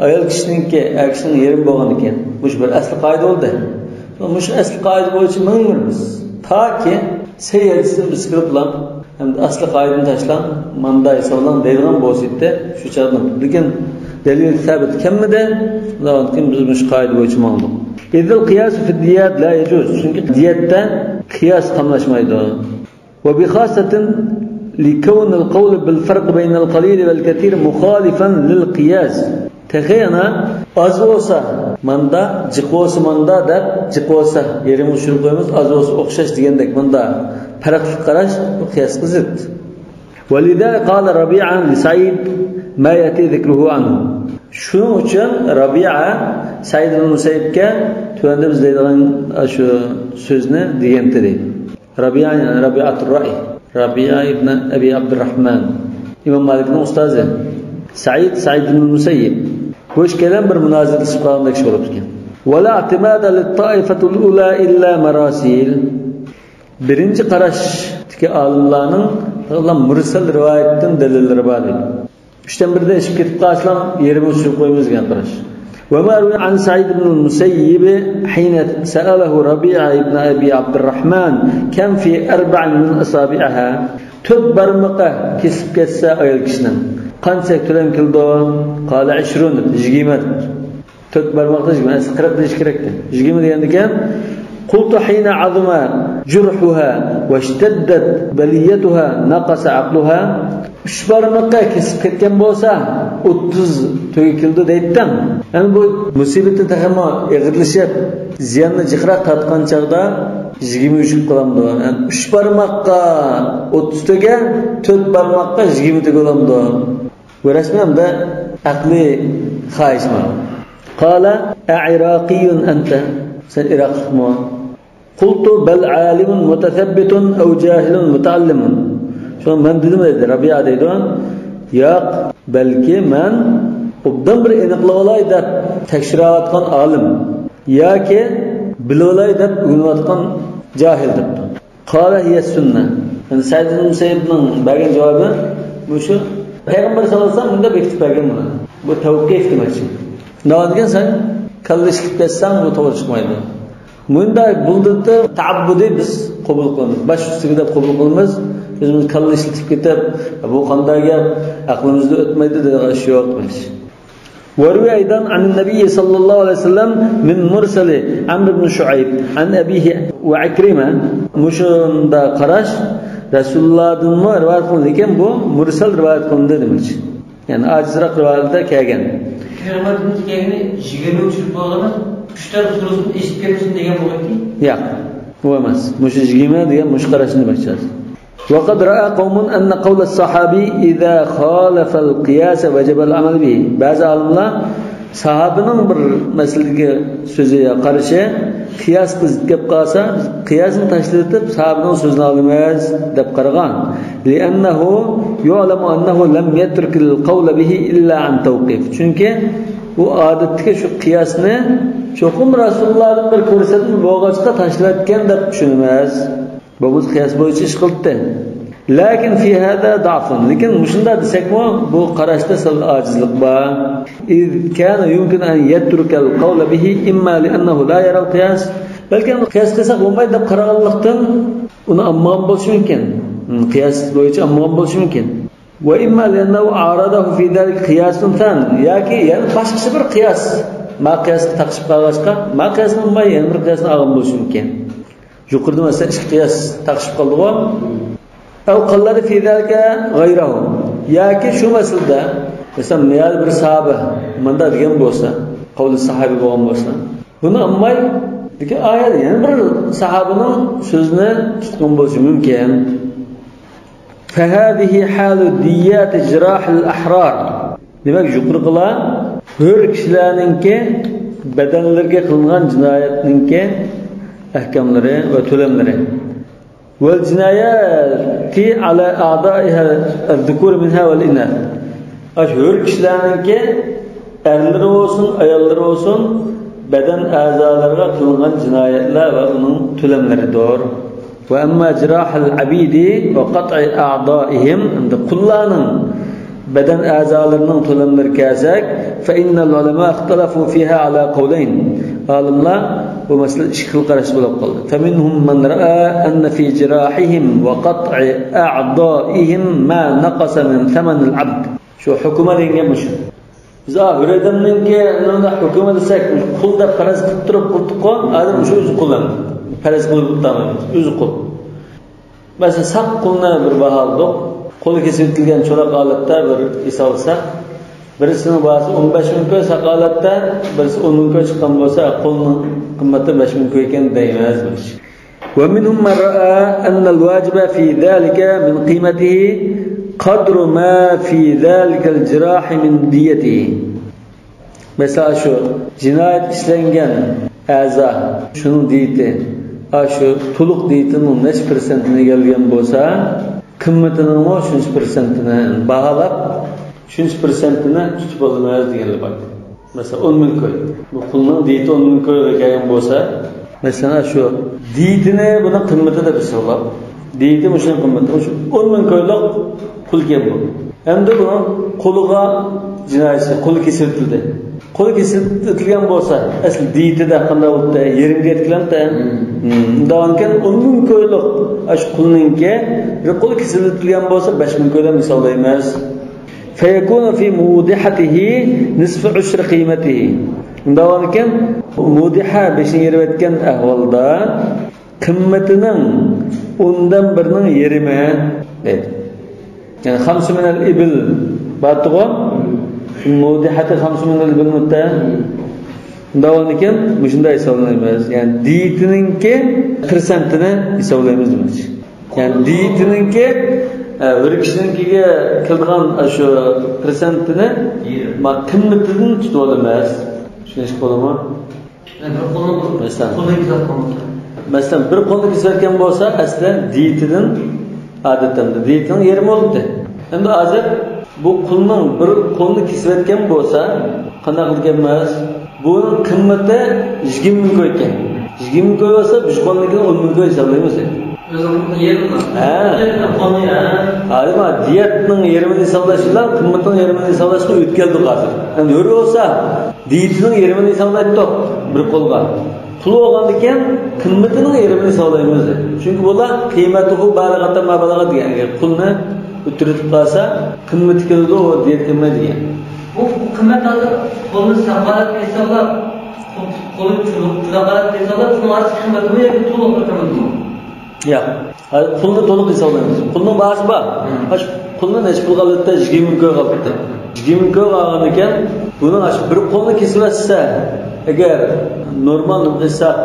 ئايال كىشىنىڭكى، ئەر كىشىنىڭ يېرىمى بولغان ئىكەن. مۇشۇ بىر ئەسلى قائىدە بولدى. مۇشۇ ئەسلى قائىدە بويىچە مېڭىۋېرىمىز. تاكى سەھىھ ھەدىستىن بىز كىرىپلا، ئەمدى ئەسلى قائىدىنى تاشلاڭ، ماندا ھېسابلاڭ دەيدىغان بولسا ئىدى، شۇ چاغدا. لېكىن دەلىل سابىت كەلمىدى، ئۇنىڭدىن كېيىن بىز مۇشۇ قائىدە بويىچە ماڭدۇق. إذ القياس في الديات لا يجوز. چۈنكى دىيەتتە قىياس قاملاشمايدۇ. وبخاصة لكون القول بالفرق بين القليل والكثير مخالفا للقياس. تېخى يەنە ئاز بولسا ماندا، جىق بولسا ماندا دەپ، جىق بولسا يېرىمغا چۈشۈرۈپ قويىمىز، ئاز بولسا ئوخشاش دېگەندەك ماندا پەرقلىق قاراش، بۇ قىياسقا زىت. ولذا قال ربيعة لسعيد ما يأتي ذكره عنه. شۇنىڭ ئۈچۈن رابىئە سەئىد ئىبن مۇسەييىبكە تۆۋەندە بىز دەيدىغان شۇ سۆزنى دېگەنتى دەيدۇ. رابىئە، يەنى رابىئەتۇر رەئي. رابىئە ئىبن ئەبى ئابدۇرراھمان. ئىمام مالىكنىڭ ئۇستازى. سەئىد، سەئىد ئىبن مۇسەييىب. بۇ ئىككىيلەن بىر مۇنازىرىلىشىپ قالغاندەك بولۇپتىكەن. ولا اعتماد للطائفة الأولى إلا مراسيل. بىرىنچى قاراشتىكى ئالىملارنىڭ مۇرسەل رىۋايەتتىن دەلىللىرى بار دەيدۇ. ئۈچتىن بىرىدىن ئېشىپ كېتىپ قالسىلا يېرىمىنى چۈشۈرۈپ قويىمىز دېگەن قاراش. وما روي عن سعيد بن المسيب حين سأله ربيعة بن أبي عبد الرحمن كم في أربع من أصابعها. تۆت بارمىقى كېسىپ كەتسە ئايال كىشىنىڭ قانچە تۆلەم كېلىدۇ؟ قال عشرون، يىگىرمە. تۆت بارماقتا يىگىرمە، ئەسلى قىرىق دېيىش كېرەكتى. يىگىرمە دېگەندىكىن، قلت حين عظم جرحها واشتدت بليتها نقص عقلها. ئۈچ بارمىقى كېسىپ كەتكەن بولسا، ئوتتۇز تۆگە كېلىدۇ دەيتتىڭ. يەنى بۇ مۇسىبىتى تېخىمۇ ئېغىرلىشىپ، زىياننى جىقراق تارتقان چاغدا يىگىرمە ئۈچ قىلامدۇ؟ يەنى ئۈچ بارماققا ئوتتۇز تۆگە، تۆت بارماققا يىگىرمە تۆگە بولامدۇ؟ بۇ رەسمىي ھەمدە ئەقلىي خاھىش مانا. قال أعراقي أنت؟ سەن ئىراقلىقمۇ؟ قلت بل عالم متثبت أو جاهل متعلم. شۇڭا مەن دېدىم دەيدۇ، رابىئە دەيدۇ. ياق، بەلكى مەن ئوبدان بىر ئېنىقلىۋالاي دەپ تەكشۈرۈۋاتقان ئالىم ياكى بىلىۋالاي دەپ ئۆگىنىۋاتقان جاھىل دەپتۇ. قال هي السنة. يەنى سەئىد ئىبن مۇسەييىبنىڭ بەرگەن جاۋابى مۇشۇ. پەيغەمبەر ساللاللاھۇ ئەلەيھى ۋەسەللەم مۇنداق بېكىتىپ بەرگەن بۇنى. بۇ تەۋقىف دېمەكچى. شۇنداق دېگەن سەن كاللا ئىشلىتىپ كەتسەڭ بۇ توغرا چىقمايدۇ. مۇنداق بولدى تەئەببۇدىي بىز قوبۇل قىلىمىز. باش ئۈستىگە دەپ قوبۇل قىلىمىز. ئۆزىمىز كاللا ئىشلىتىپ كېتىپ، بۇ قانداق گەپ، ئەقلىمىزدە ئۆتمەيدۇ دەيدىغان ئىش يوق. وروي أيضا عن النبي صلى الله عليه وسلم من مرسل عمرو بن شعيب عن أبيه وعكرمة. مۇشۇنداق قاراش رەسۇلۇللاھتىنمۇ رىۋايەت قىلىندى، لېكىن بۇ مۇرسەل رىۋايەت قىلىندى دېمەكچى. يەنى ئاجىزراق رىۋايەتلەردە كەلگەن. پەيغەمبەردىن كەلگەننى يىگىرمە چۈشۈرۈپ بولغىنى ئۈچ تەرەپ سۇرىسىنى ئېشىپ كەتمىسۇن دېگەن بولغىتى. ياق، ئۇ ئەمەس. مۇشۇ يىگىرمە دېگەن مۇشۇ قاراشنى دېمەكچى ھازىر. وقد رأى قوم أن قول الصحابي إذا خالف القياس وجب العمل به. بەزى ئالىملار ساھابىنىڭ بىر مەسىلىدىكى سۆزى يا قارىشى قىياسقا زىت كەپ قالسا، بىز قىياسنى تاشلىۋېتىپ، ساھابىنىڭ سۆزىنى ئالىمىز دەپ قارىغان. لأنه يعلم أنه لم يترك القول به إلا عن توقيف. چۈنكى ئۇ ئادەتتىكى شۇ قىياسنى چوقۇم رەسۇلۇللاھتىن بىر كۆرسەتمە بولغاچقا تاشلىۋەتكەن دەپ چۈشىنىمىز. بولمىسا قىياس بويىچە ئىش قىلاتتى. لكن في هذا ضعف. لېكىن مۇشۇنداق دېسەكمۇ، بۇ قاراشتا سەل ئاجىزلىق بار. إذ كان يمكن أن يترك القول به إما لأنه لا يرى القياس. بەلكىم قىياس قىلساق بولمايدۇ دەپ قارىغانلىقتىن ئۇنى ئاڭلىمىغان بولۇشى مۇمكىن. قىياس بويىچە ئاڭلىمىغان بولۇشى مۇمكىن. وإما لأنه عارضه في ذلك قياس ثاني. ياكى يەنە باشقىچە بىر قىياس. ما قىياسقا تاقىشىپ قالغاچقا، ما قىياسنى ئالماي يەنە بىر قىياسنى ئالغان بولۇشى مۇمكىن. يۇقىرىدا مەسىلەن ئىككى قىياس تاقىشىپ قالدىغۇ. أو قلد في ذلك غيره. ياكى شۇ مەسىلىدە، مەسىلەن، يەنە بىر ساھابە مۇنداق دېگەن بولسا، قولى ساھابى بولغان بولسا، بۇنى ئالماي، لېكىن ئايەت يەنە بىر ساھابىنىڭ سۆزىنى تۇتقان بولۇشى مۇمكىن. فهذه حال ديات جراح الأحرار. دېمەك، يۇقىرىقىلار ھۆر كىشىلەرنىڭكى بەدەنلىرىگە قىلىنغان جىنايەتنىڭكى ئەھكاملىرى ۋە تۆلەملىرى. والجنايات على أعضائها الذكور منها والإناث. ئاشۇ ھۆر كىشىلەرنىڭكى ئەرلىرى بولسۇن، ئاياللىرى بولسۇن، بەدەن ئەزالىرىغا قىلىنغان جىنايەتلەر ۋە ئۇنىڭ تۆلەملىرىدۇر. وأما جراح العبيد وقطع أعضائهم، ئەمدى قۇللارنىڭ بەدەن ئەزالىرىنىڭ تۆلەملىرىگە كەلسەك، فإن العلماء اختلفوا فيها على قولين. ئالىملار بۇ مەسىلىدە ئىككى خىل قاراشتا بولۇپ قالدى. فمنهم من رأى أن في جراحهم وقطع أعضائهم ما نقص من ثمن العبد. شۇ ھۆكۈمە دېگەن گەپ مۇشۇ. بىز، ئا، ھۆر ئادەمنىڭكى نېمىدا ھۆكۈمە دېسەك، قۇل دەپ پەرەز قىلىپ تۇرۇپ قىلدۇققۇ، ئادەم شۇ ئۆزى قۇل ئەمدى. پەرەز قىلىپ تۇرامىز، ئۆزى قۇل. مەسىلەن، ساق قۇلنى بىر باھالىدۇق. قولى كېسىۋېتىلگەن چولاق ھالەتتە بىر ھېسابلىساق، بىرسىنىڭ باھاسى ئون بەش مىڭ كوي ساق ھالەتتە، بىرسى ئون مىڭ كوي چىققان بولسا، قولنىڭ قىممىتى بەش مىڭ كوي ئىكەن دەيمىز بىز. ومنهم من رأى أن الواجب في ذلك من قيمته قدر ما في ذلك الجراح من ديته. مەسىلەن، شۇ جىنايەت ئىشلەنگەن ئەزا، شۇنىڭ دىيىتى، ئاشۇ تولۇق دىيىتىنىڭ نەچچە پىرسەنتىنى ئىگىلىگەن بولسا، قىممىتىنىڭمۇ شۇنچە پىرسەنتىنى باھالاپ، شۇنچە پىرسەنتىنى تۇتۇپ ئالىمىز دېگەنلەر بار. مەسىلەن، ئون مىڭ كوي. بۇ قۇلنىڭ دىيىتى ئون مىڭ كويغا كەلگەن بولسا، مەسىلەن، شۇ دىيىتىنى بۇنىڭ قىممىتى دەپ ھېسابلاپ، دىيىتى مۇشۇنىڭ قىممىتى، مۇشۇ ئون مىڭ كويلۇق قۇل ئىكەن بۇ. ئەمدى بۇنىڭ قولىغا جىنايەتچى، قولى كېسىۋېتىلدى. قولى كېسىۋېتىلگەن بولسا، ئەسلى دىيىتىدە قانداق بولۇپتۇ؟ يېرىمگە يەتكىلەمتە؟ مم. مم. ئۇنداق ئىكەن، ئون مىڭ كويلۇق ئاشۇ قۇلنىڭكى بىر قولى كېسىۋېتىلگەن بولسا، بەش مىڭ كويدىن ھېسابلايمىز. فيكون في موضحته نصف عشر قيمته. ئۇنداق بولغانىكەن، مۇدىھە بېشىنى يېرىۋەتكەن ئەھۋالدا قىممىتىنىڭ ئوندىن بىرىنىڭ يېرىمى دەيدۇ. يەنى خەمسە مىنەل ئىبىل بارتىغۇ، مۇدىھەتى خەمسە مىنەل ئىبىل مۇتتە. ئۇنداق بولغانىكەن، مۇشۇنداق ھېسابلايمىز. يەنى دىيىتىنىڭكى پىرسەنتىنى ھېسابلايمىز دېمەكچى. يەنى دىيىتىنىڭكى، ئە، بىر كىشىنىڭكىگە كېلىدىغان شۇ پىرسەنتىنى ما قىممىتىدىن تۇتۇۋالىمىز. چۈشىنىشكە بولىدۇ؟ يەنى بىر قولنىڭ مەسىلەن. قولىنى كېسىۋەتكەن بولسا. مەسىلەن، بىر قولنى كېسىۋەتكەن بولسا، ئەسلى دىيىتىدىن ئادەتتە دىيىتىنىڭ يېرىمى بولۇپتۇ. ئەمدى ھازىر بۇ قۇلنىڭ بىر قولىنى كېسىۋەتكەن بولسا، قانداق قىلىدىكەنمىز؟ بۇنىڭ قىممىتى يىگىرمە مىڭ كوي ئىكەن. يىگىرمە مىڭ كوي بولسا، بىر قولنىڭكىنى ئون مىڭ كوي ھېسابلايمىز. ئۆزىنىڭ يېرىمى. ھە. يېرىمى قولنى، ھە. ھازىر ما دىيەتنىڭ يېرىمىنى ھېسابلاش بىلەن قىممىتىنىڭ يېرىمىنى ھېسابلاشنى ئۆتكەلدۇق ھازىر. ئەمدى ئۆرە بولسا، دىيىتىنىڭ يېرىمىنى ھېسابلايتتۇق بىر قولغا. قۇل بولغاندىكىن قىممىتىنىڭ يېرىمىنى ھېسابلايمىز. چۈنكى بۇلار قىممەتۇھۇ بالىغەتەن ما بالىغە دېگەن. ئەگەر قۇلنى ئۆتتۈرۈپ قالسا، قىممىتى كېلىدۇ، ئۇ دىيەت كەلمەيدۇ دېگەن. بۇ قىممەت ھازىر قۇلنى ساق ھالەتتە ھېسابلاپ، قۇل، قۇلنى چولاق، چولاق ھالەتتە ھېسابلاپ، شۇنىڭ ئارىسىدىكى قىممەتمۇ ياكى تولۇق بىر قىممەتمۇ؟ ياق. ھازىر قۇلنى تولۇق ھېسابلايمىز. قۇلنىڭ باھاسى بار. مم. ئاشۇ قۇلنى نەچچە پۇلغا ئالدى؟ يىگىرمە مىڭ كويغا ئالدى. يىگىرمە مىڭ كويغا ئالغان ئىكەن، بۇنىڭ ئاشۇ بىر قولنى كېسىۋەتسە، ئەگەر نورمال قىلساق،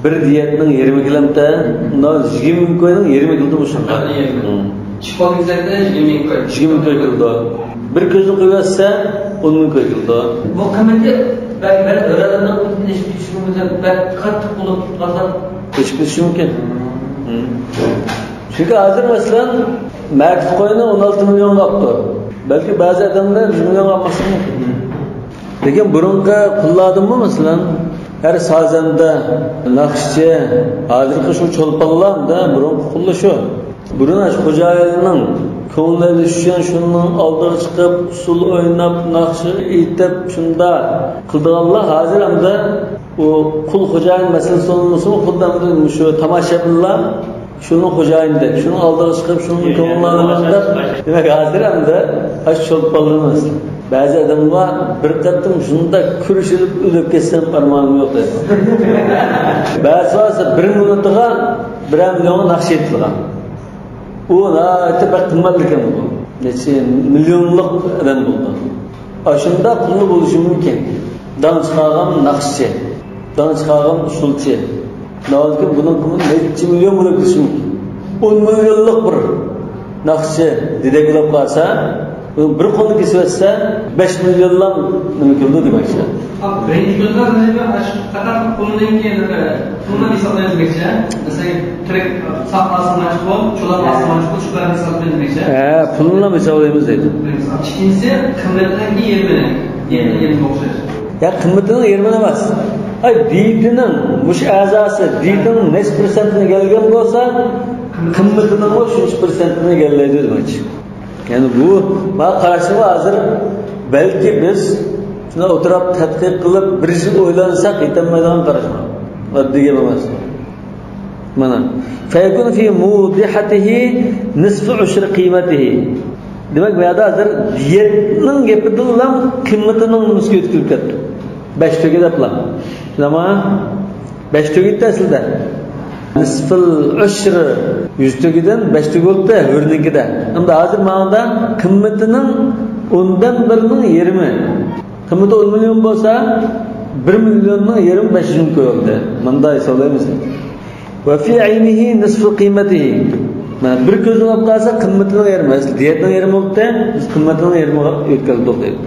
بىر دىيەتنىڭ يېرىمى كېلەمتە، مم، مۇنداق يىگىرمە مىڭ كوينىڭ يېرىمى كېلىدۇ مۇشۇنىڭغا. ھە، يېرىمى. مم. ئىككى قولنى كېسىۋەتسە يىگىرمە مىڭ كوي. يىگىرمە مىڭ كوي كېلىدۇ. بىر كۆزنى قويۇۋەتسە، ئون مىڭ كوي كېلىدۇ. بۇ قىممىتى بەك، بەك ئۆرەلەرنىڭ ئېشىپ كېتىشى مۇمكىن، بەك قاتتىق بولۇپ قالسا. ئېشىپ كېتىشى مۇمكىن. مم. چۈنكى ھازىر، مەسىلەن، مەكىت قوينى ئون ئالتە مىليونغا ئاپتۇ. بەلكى بەزى ئادەملەر يۈز مىليونغا ئاپماسلىقى مۇمكىن. لېكىن بۇرۇنقى قۇللاردىمۇ، مەسىلەن، ھەر سازەندە، ناخشىچى، ھازىرقى شۇ چولپانلار، بۇرۇنقى قۇللار شۇ. بۇرۇن ئاشۇ خوجايىننىڭ كۆڭلى ئېلىش ئۈچۈن شۇنىڭ ئالدىغا چىقىپ، ئۇسسۇل ئويناپ، ناخشا ئېيتىپ، شۇنداق قىلىدىغانلار ھازىر ئەمدى ئۇ قۇل خوجايىن مەسىلىسى بولمىسىمۇ، خۇددى ئەمدى مۇشۇ تاماشىبىنلار شۇنىڭ خوجايىنىدەك، شۇنىڭ ئالدىغا چىقىپ، شۇنىڭ كۆڭلىنى ئالىمەن دەپ. دېمەك، ھازىر ئەمدى ئاشۇ چولپانلىرىمىز. بەزى ئادەملەر بىر قېتىم شۇنداق كۈرۈش ئېلىپ ئۆلۈپ كەتسەم ئارمانىم يوق دەيدۇ. بەزىسى بولسا بىر مىنۇتىغا بىرەر مىليونغا ناخشا ئېيتىدىغان. ئۇ ناھايىتى بەك قىممەتلىكەن بۇ. نەچچە مىليونلۇق ئادەم بولىدۇ. ئاشۇنداق قۇللۇق بولۇشى مۇمكىن. داڭ چىقارغان ناخشىچى، داڭ چىقارغان ئۇسسۇلچى. ناۋادا بۇنىڭ قىممىتى نەچچە مىليون بولۇپ كېتىشى مۇمكىن. ئون مىليونلۇق بىر ناخشىچى دېدەك بولۇپ قالسا، بۇ بىر قولنى كېسىۋەتسە، بەش مىليونلام نېمە كېلىدۇ دېمەكچى. بىرىنچى كۆزنىڭ نېمە، ئاشۇ پەقەت قولىنىڭكى نېمە، پۇلنى ھېسابلايمىز دېمەكچى. مەسىلەن، تىرىك ساق ئاسمانچۇقى، چولاق ئاسمانچۇقى، شۇلارنى ھېسابلايمىز دېمەكچى. ھە، پۇلنىمۇ ھېسابلايمىز دەيدۇ. ئىككىنچىسى، قىممىتىنىڭكى يېرىمىنى، يېرىمىگە ئوخشاش. يا، قىممىتىنىڭ يېرىمىنى ئەمەس. ئاي، دىيىتىنىڭ مۇشۇ ئەزاسى، دىيىتىنىڭ نەچچە پىرسەنتىنى ئىگىلىگەن بولسا، قىممىتىنىڭمۇ شۇنچە پىرسەنتىنى ئىگىلەيدۇ دېمەكچى. يەنى بۇ، مانا قاراشنى ھازىر بەلكى بىز شۇنداق ئولتۇرۇپ تەتقىق قىلىپ بىر يىل ئويلانساق يېتەلمەيدىغان قاراش. ئاددىي گەپ ئەمەس. مانا. فيكون في موضحته نصف عشر قيمته. دېمەك، بۇ يەردە ھازىر دىيەتنىڭ گېپىدىنلا قىممىتىنىڭ نېمىسىگە ئۆتكۈزۈپ كەتتى. بەش تۆگە دەپلا. شۇنداقمۇ؟ بەش تۆگە ئىدى ئەسلىدە. نىسفىل ئۇشر، يۈز تۆگىدىن بەش تۆگە بولۇپتۇ ھۆرنىڭكىدە. ئەمدى ھازىر ماڭىدا قىممىتىنىڭ ئوندىن بىرىنىڭ يېرىمى. قىممىتى ئون مىليون بولسا، بىر مىليوننىڭ يېرىمى بەش يۈز مىڭ كوي بولدى. مۇنداق ھېسابلايمىز. وفي عينه نصف قيمته. مانا بىر كوي بولۇپ قالسا، قىممىتىنىڭ يېرىمى، ئەسلى دىيەتنىڭ يېرىمى بولۇپتۇ، بىز قىممىتىنىڭ يېرىمىگە يۆتكەلدۇق دەيدۇ.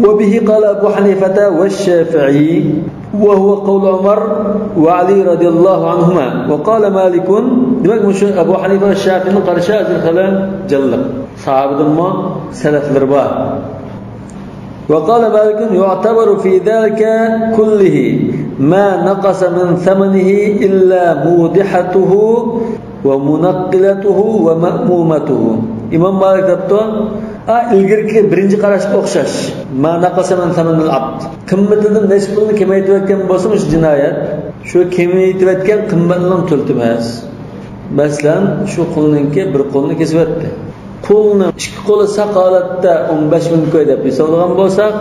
وبه قال أبو حنيفة والشافعي وهو قول عمر وعلي رضي الله عنهما وقال مالك. دېمەك، مۇشۇ ئەبۇ ھەنىفە ۋە شافىئىنىڭ قارىشى ھازىر خېلى جانلىق. ساھابىدىنمۇ سەلەفلىرى بار. وقال مالك يعتبر في ذلك كله ما نقص من ثمنه إلا موضحته ومنقلته ومأمومته. ئىمام مالىك دەپتۇ، ئا، ئىلگىرىكى بىرىنچى قاراشقا ئوخشاش. ما نقص من ثمن العبد. قىممىتىدىن نەچچە پۇلنى كېمەيتىۋەتكەن بولسىمۇ شۇ جىنايەت، شۇ كېمەيتىۋەتكەن قىممەتنىڭ تۆلىتى ئەمەس. مەسىلەن، شۇ قۇلنىڭكى بىر قولىنى كېسىۋەتتى. قۇلنىڭ ئىككى قولى ساق ھالەتتە ئون بەش مىڭ كوي دەپ ھېسابلىغان بولساق،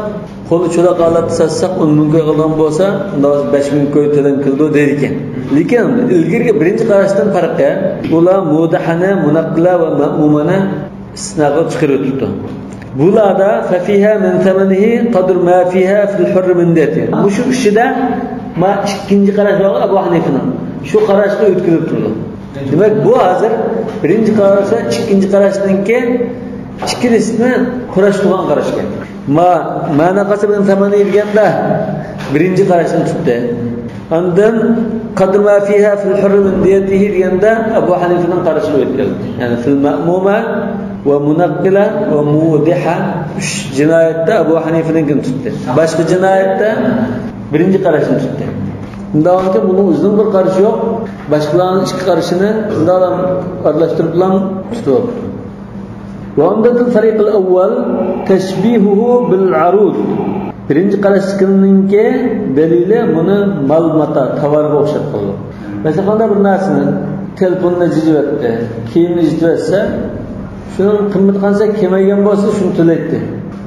قولى چولاق ھالەتتە ساتساق، ئون مىڭ كوي قىلغان بولسا، ئۇنداق بولسا بەش مىڭ كوي تۆلەم كېلىدۇ دەيدىكەن. لېكىن ئىلگىرىكى بىرىنچى قاراشتىن پەرقى، ئۇلار مۇدەھھەنە، مۇنەققىلە ۋە مەئمۇمانە ئىستىسنا قىلىپ چىقىرىۋېتىپتۇ. بۇلاردا ففيها من ثمنه قدر ما فيها في الحر من ديته. مۇشۇ ئىچىدە ما ئىككىنچى قاراش بار ئەبۇ ھەنىفىنىڭ. شۇ قاراشقا ئۆتكۈزۈپ تۇرىدۇ. دېمەك، بۇ ھازىر بىرىنچى قاراش ۋە ئىككىنچى قاراشتىن كېيىن ئىككىلىسىنى قۇراشتۇرغان قاراشكەن. ما، ما نقص من ثمنه دېگەندە بىرىنچى قاراشنى تۇتتى. ئاندىن قدر ما فيها في الحر من ديته دېگەندە ئەبۇ ھەنىفىنىڭ قارىشىغا ئۆتكەن. يەنى في المأمومة ومنقلة وموضحة، ئۈچ جىنايەتتە ئەبۇ ھەنىفىنىڭكىنى تۇتتى. باشقا جىنايەتتە بىرىنچى قاراشنى تۇتتى. ئۇنداقكەن بۇنىڭ ئۆزىنىڭ بىر قارىشى يوق. باشقىلارنىڭ ئىككى قارىشىنى شۇنداقلا ئارىلاشتۇرۇپلا تۇتۇپ. وعمدة الفريق الأول تشبيهه بالعروض. بىرىنچى قاراشتىكىنىڭكى دەلىلى بۇنى مال ماتا، تاۋارغا ئوخشاپ قالىدۇ. مەسىلەن، قانداق بىر نەرسىنى، تېلېفوننى جىجىۋەتتى، كىيىمنى جىجىۋەتسە، شۇنىڭ قىممىتى قانچە كېمەيگەن بولسا، شۇنى تۆلەيتتى.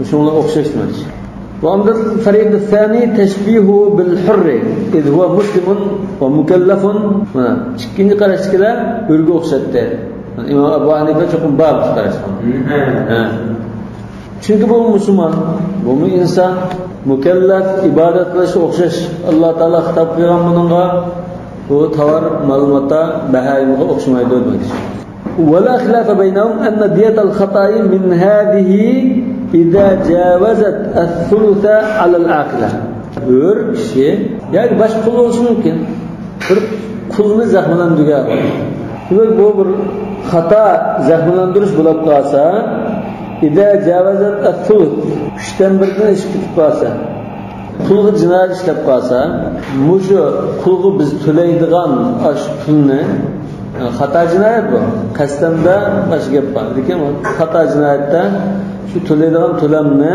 شۇنىڭ بىلەن ئوخشاش دېمەكچى. وعمدة الفريق الثاني تشبيهه بالحر إذ هو مسلم ومكلف. مانا، ئىككىنچى قاراشتىكىلەر ھۆرگە ئوخشاتتى. ئىمام ئەبۇ ھەنىفە چوقۇم بار بۇ قاراشقا. ھە. چۈنكى بۇ مۇسۇلمان، بۇمۇ ئىنسان، مۇكەللەپ، ئىبادەت قىلىشقا ئوخشاش. ئاللا تائالا خىتاب قىلغان بۇنىڭغا، بۇ تاۋار، مال ماتا، بەھايىمغا ئوخشىمايدۇ دېمەكچى. ولا خلاف بينهم أن دية الخطأ من هذه إذا جاوزت الثلث على العاقلة. ھۆر كىشى ياكى باشقا قۇل بولۇشى مۇمكىن، بىر قۇلنى زەخىملەندۈرگەن. دېمەك، بۇ بىر خاتا زەخىملەندۈرۈش بولۇپ قالسا، إذا جاوزت الثلث، ئۈچتىن بىردىن ئېشىپ كېتىپ قالسا، قۇلغا جىنايەت ئىشلەپ قالسا، مۇشۇ قۇلغا بىز تۆلەيدىغان ئاشۇ پۇلنى، خاتا جىنايەت بۇ. قەستەندە باشقا گەپ بار. لېكىن خاتا جىنايەتتە شۇ تۆلەيدىغان تۆلەمنى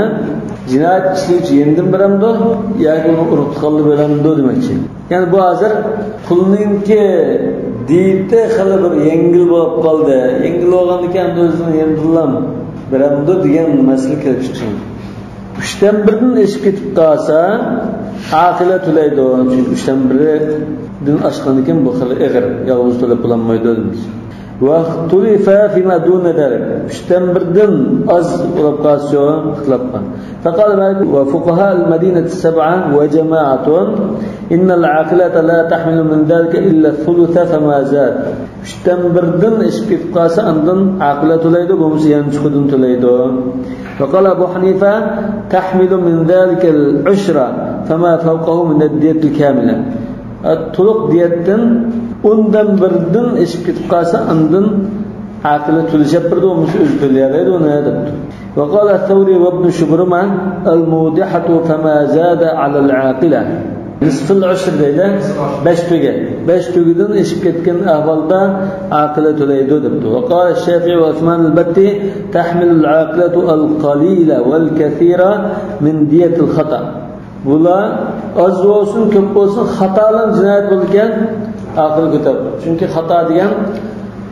جىنايەت ئىشلىگۈچى يېنىدىن بېرەمدۇ ياكى ئۇنىڭ ئۇرۇق-تۇغقانلىرى بېرەمدۇ دېمەكچى. يەنى بۇ ھازىر قۇلنىڭكى دىيىتى خېلى بىر يەڭگىل بولۇپ قالدى. يەڭگىل بولغاندىكىن ئەمدى ئۆزىنىڭ يېنىدىنلا بېرەمدۇ دېگەن مەسىلە كېلىپ چىقىشى مۇمكىن. ئۈچتىن بىردىن ئېشىپ كېتىپ قالسا، ئاقىلە تۆلەيدۇ. چۈنكى ئۈچتىن بىردىن ئاشقاندىكىن بۇ خېلى ئېغىر. يالغۇز تۆلەپ بولالمايدۇ دېمەكچى. واختلف فيما دون ذلك. ئۈچتىن بىردىن ئاز بولۇپ قالسا، ئىختىلاپ قىلغان. فقال مالك وفقهاء المدينة السبعة وجماعة إن العاقلة لا تحمل من ذلك إلا الثلث فما زاد. ئۈچتىن بىردىن ئېشىپ كېتىپ قالسا، ئاندىن ئاقىلە تۆلەيدۇ، بولمىسا يانچۇقىدىن تۆلەيدۇ. وقال أبو حنيفة تحمل من ذلك العشر فما فوقه من الدية الكاملة. تولۇق دىيەتتىن ئوندىن بىردىن ئېشىپ كېتىپ قالسا، ئاندىن ئاقىلە تۆلىشەپ بېرىدۇ، بولمىسا ئۆزى تۆلىيەلەيدۇ ئۇنى، دەپتۇ. وقال الثوري وابن شبرمة الموضحة فما زاد على العاقلة. نصف العشر دەيدۇ، بەش تۆگە. بەش تۆگىدىن ئېشىپ كەتكەن ئەھۋالدا ئاقىلە تۆلەيدۇ، دەپتۇ. وقال الشافعي وعثمان البتي تحمل العاقلة القليل والكثير من دية الخطأ. بۇلار ئاز بولسۇن، كۆپ بولسۇن، خاتالىق جىنايەت بولىدىكەن، ئاقىلە كۆتەرىدۇ. چۈنكى خاتا دېگەن،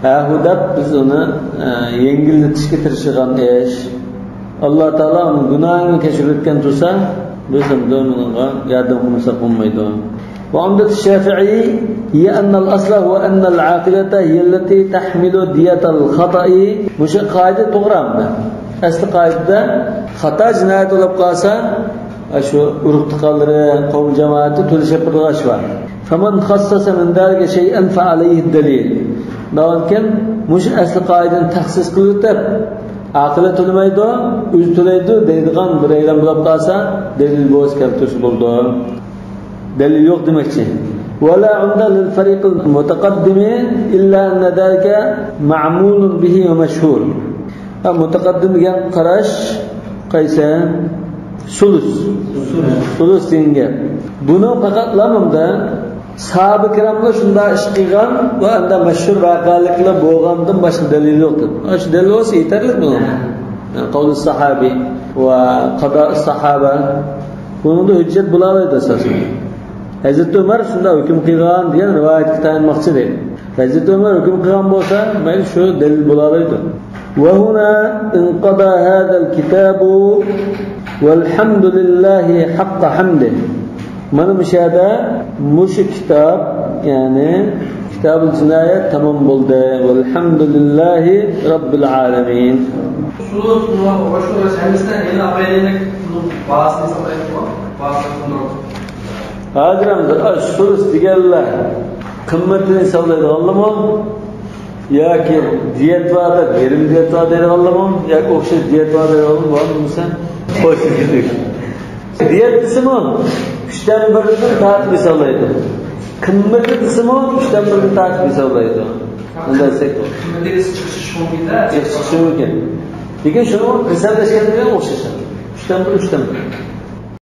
ھە، ھۇ دەپ بىز ئۇنى، ئە، يەڭگىللىتىشكە تىرىشىدىغان ئىش. ئاللا تائالا ئۇنىڭ گۇناھىنى كەچۈرۈۋەتكەن تۇرسا، بىز ئەمدى ئۇنىڭغا ياردەم قىلمىساق بولمايدۇ. وعمدة الشافعي هي أن الأصل هو أن العاقلة هي التي تحمل دية الخطأ. مۇشۇ قائىدە توغرا ئەمدى. ئەسلى قائىدىدە خاتا جىنايەت بولۇپ قالسا، شۇ ئۇرۇق-تۇغقانلىرى، قوم جامائىتى تۆلەش ھەققىدە ئىش بار. فمن خصص من ذلك شيئا فعليه الدليل. لېكىن مۇشۇ ئەسلى قائىدىنى تەخسىس قىلىۋېتىپ، ئاقىلە تۆلىمەيدۇ، ئۆزى تۆلەيدۇ دەيدىغان بىرەيلەن بولۇپ قالسا، دەلىل بولسا كەلتۈرسە بولىدۇ. دەلىل يوق دېمەكچى. ولا عمدة للفريق المتقدم إلا أن ذلك معمول به ومشهور. ھە، مۇتەقەددىم دېگەن قاراش قايسى؟ سۇلۇس. سۇلۇس دېگەن گەپ. بۇنىڭ پەقەتلا مۇندا ساھابە كىراملا شۇنداق ئىش قىلغان ۋە ئاندا مەشھۇر ۋەقەلىكلەر بولغاندىن باشقا دەلىل يوق دەپ. ئاشۇ دەلىل بولسا يېتەرلىك بۇنىڭغا. يەنى قەۋلى ساھابى ۋە قادا ساھابە. بۇنىڭدا ھۆججەت بولالايدۇ ئاساسەن. ھەزرىتى ئۆمەر شۇنداق ھۆكۈم قىلغان دېگەن رىۋايەتكە تايانماقچى دەيدۇ. ھەزرىتى ئۆمەر ھۆكۈم قىلغان بولسا، مەيلى شۇ دەلىل بولالايدۇ. وهنا انقضى هذا الكتاب والحمد لله حق حمده. مانا مۇشۇ يەردە مۇشۇ كىتاب، يەنى كىتابۇل جىنايەت تامام بولدى. والحمد لله رب العالمين. شۇ، شۇ، شۇ ھەممىسىدە يەنە ئاپايلىنىك باھاسىنى ساقلايدىغۇ؟ باھاسىنى قىلدۇرۇپ. ھازىر ئەمدى ئاشۇ سۇلۇس دېگەنلەر قىممىتىنى ھېسابلايدىغانلىمۇ؟ ياكى دىيەت بار دەپ، يېرىم دىيەت بار دەيدىغانلىمۇ؟ ياكى ئوخشاش دىيەت بار دەيدىغانلىمۇ؟ بار بولمىسا، خوش. دىيەت دېسىمۇ، ئۈچتىن بىرىدىن تارتىپ ھېسابلايدۇ. قىممىتى دېسىمۇ، ئۈچتىن بىرىدىن تارتىپ ھېسابلايدۇ. ئۇنداق دېسەك. قىممىتىگە چىقىشى مۇمكىن-دە. چىقىشى مۇمكىن. لېكىن شۇنى ھېسابلاشقان بىلەن ئوخشاش. ئۈچتىن بىر، ئۈچتىن بىر.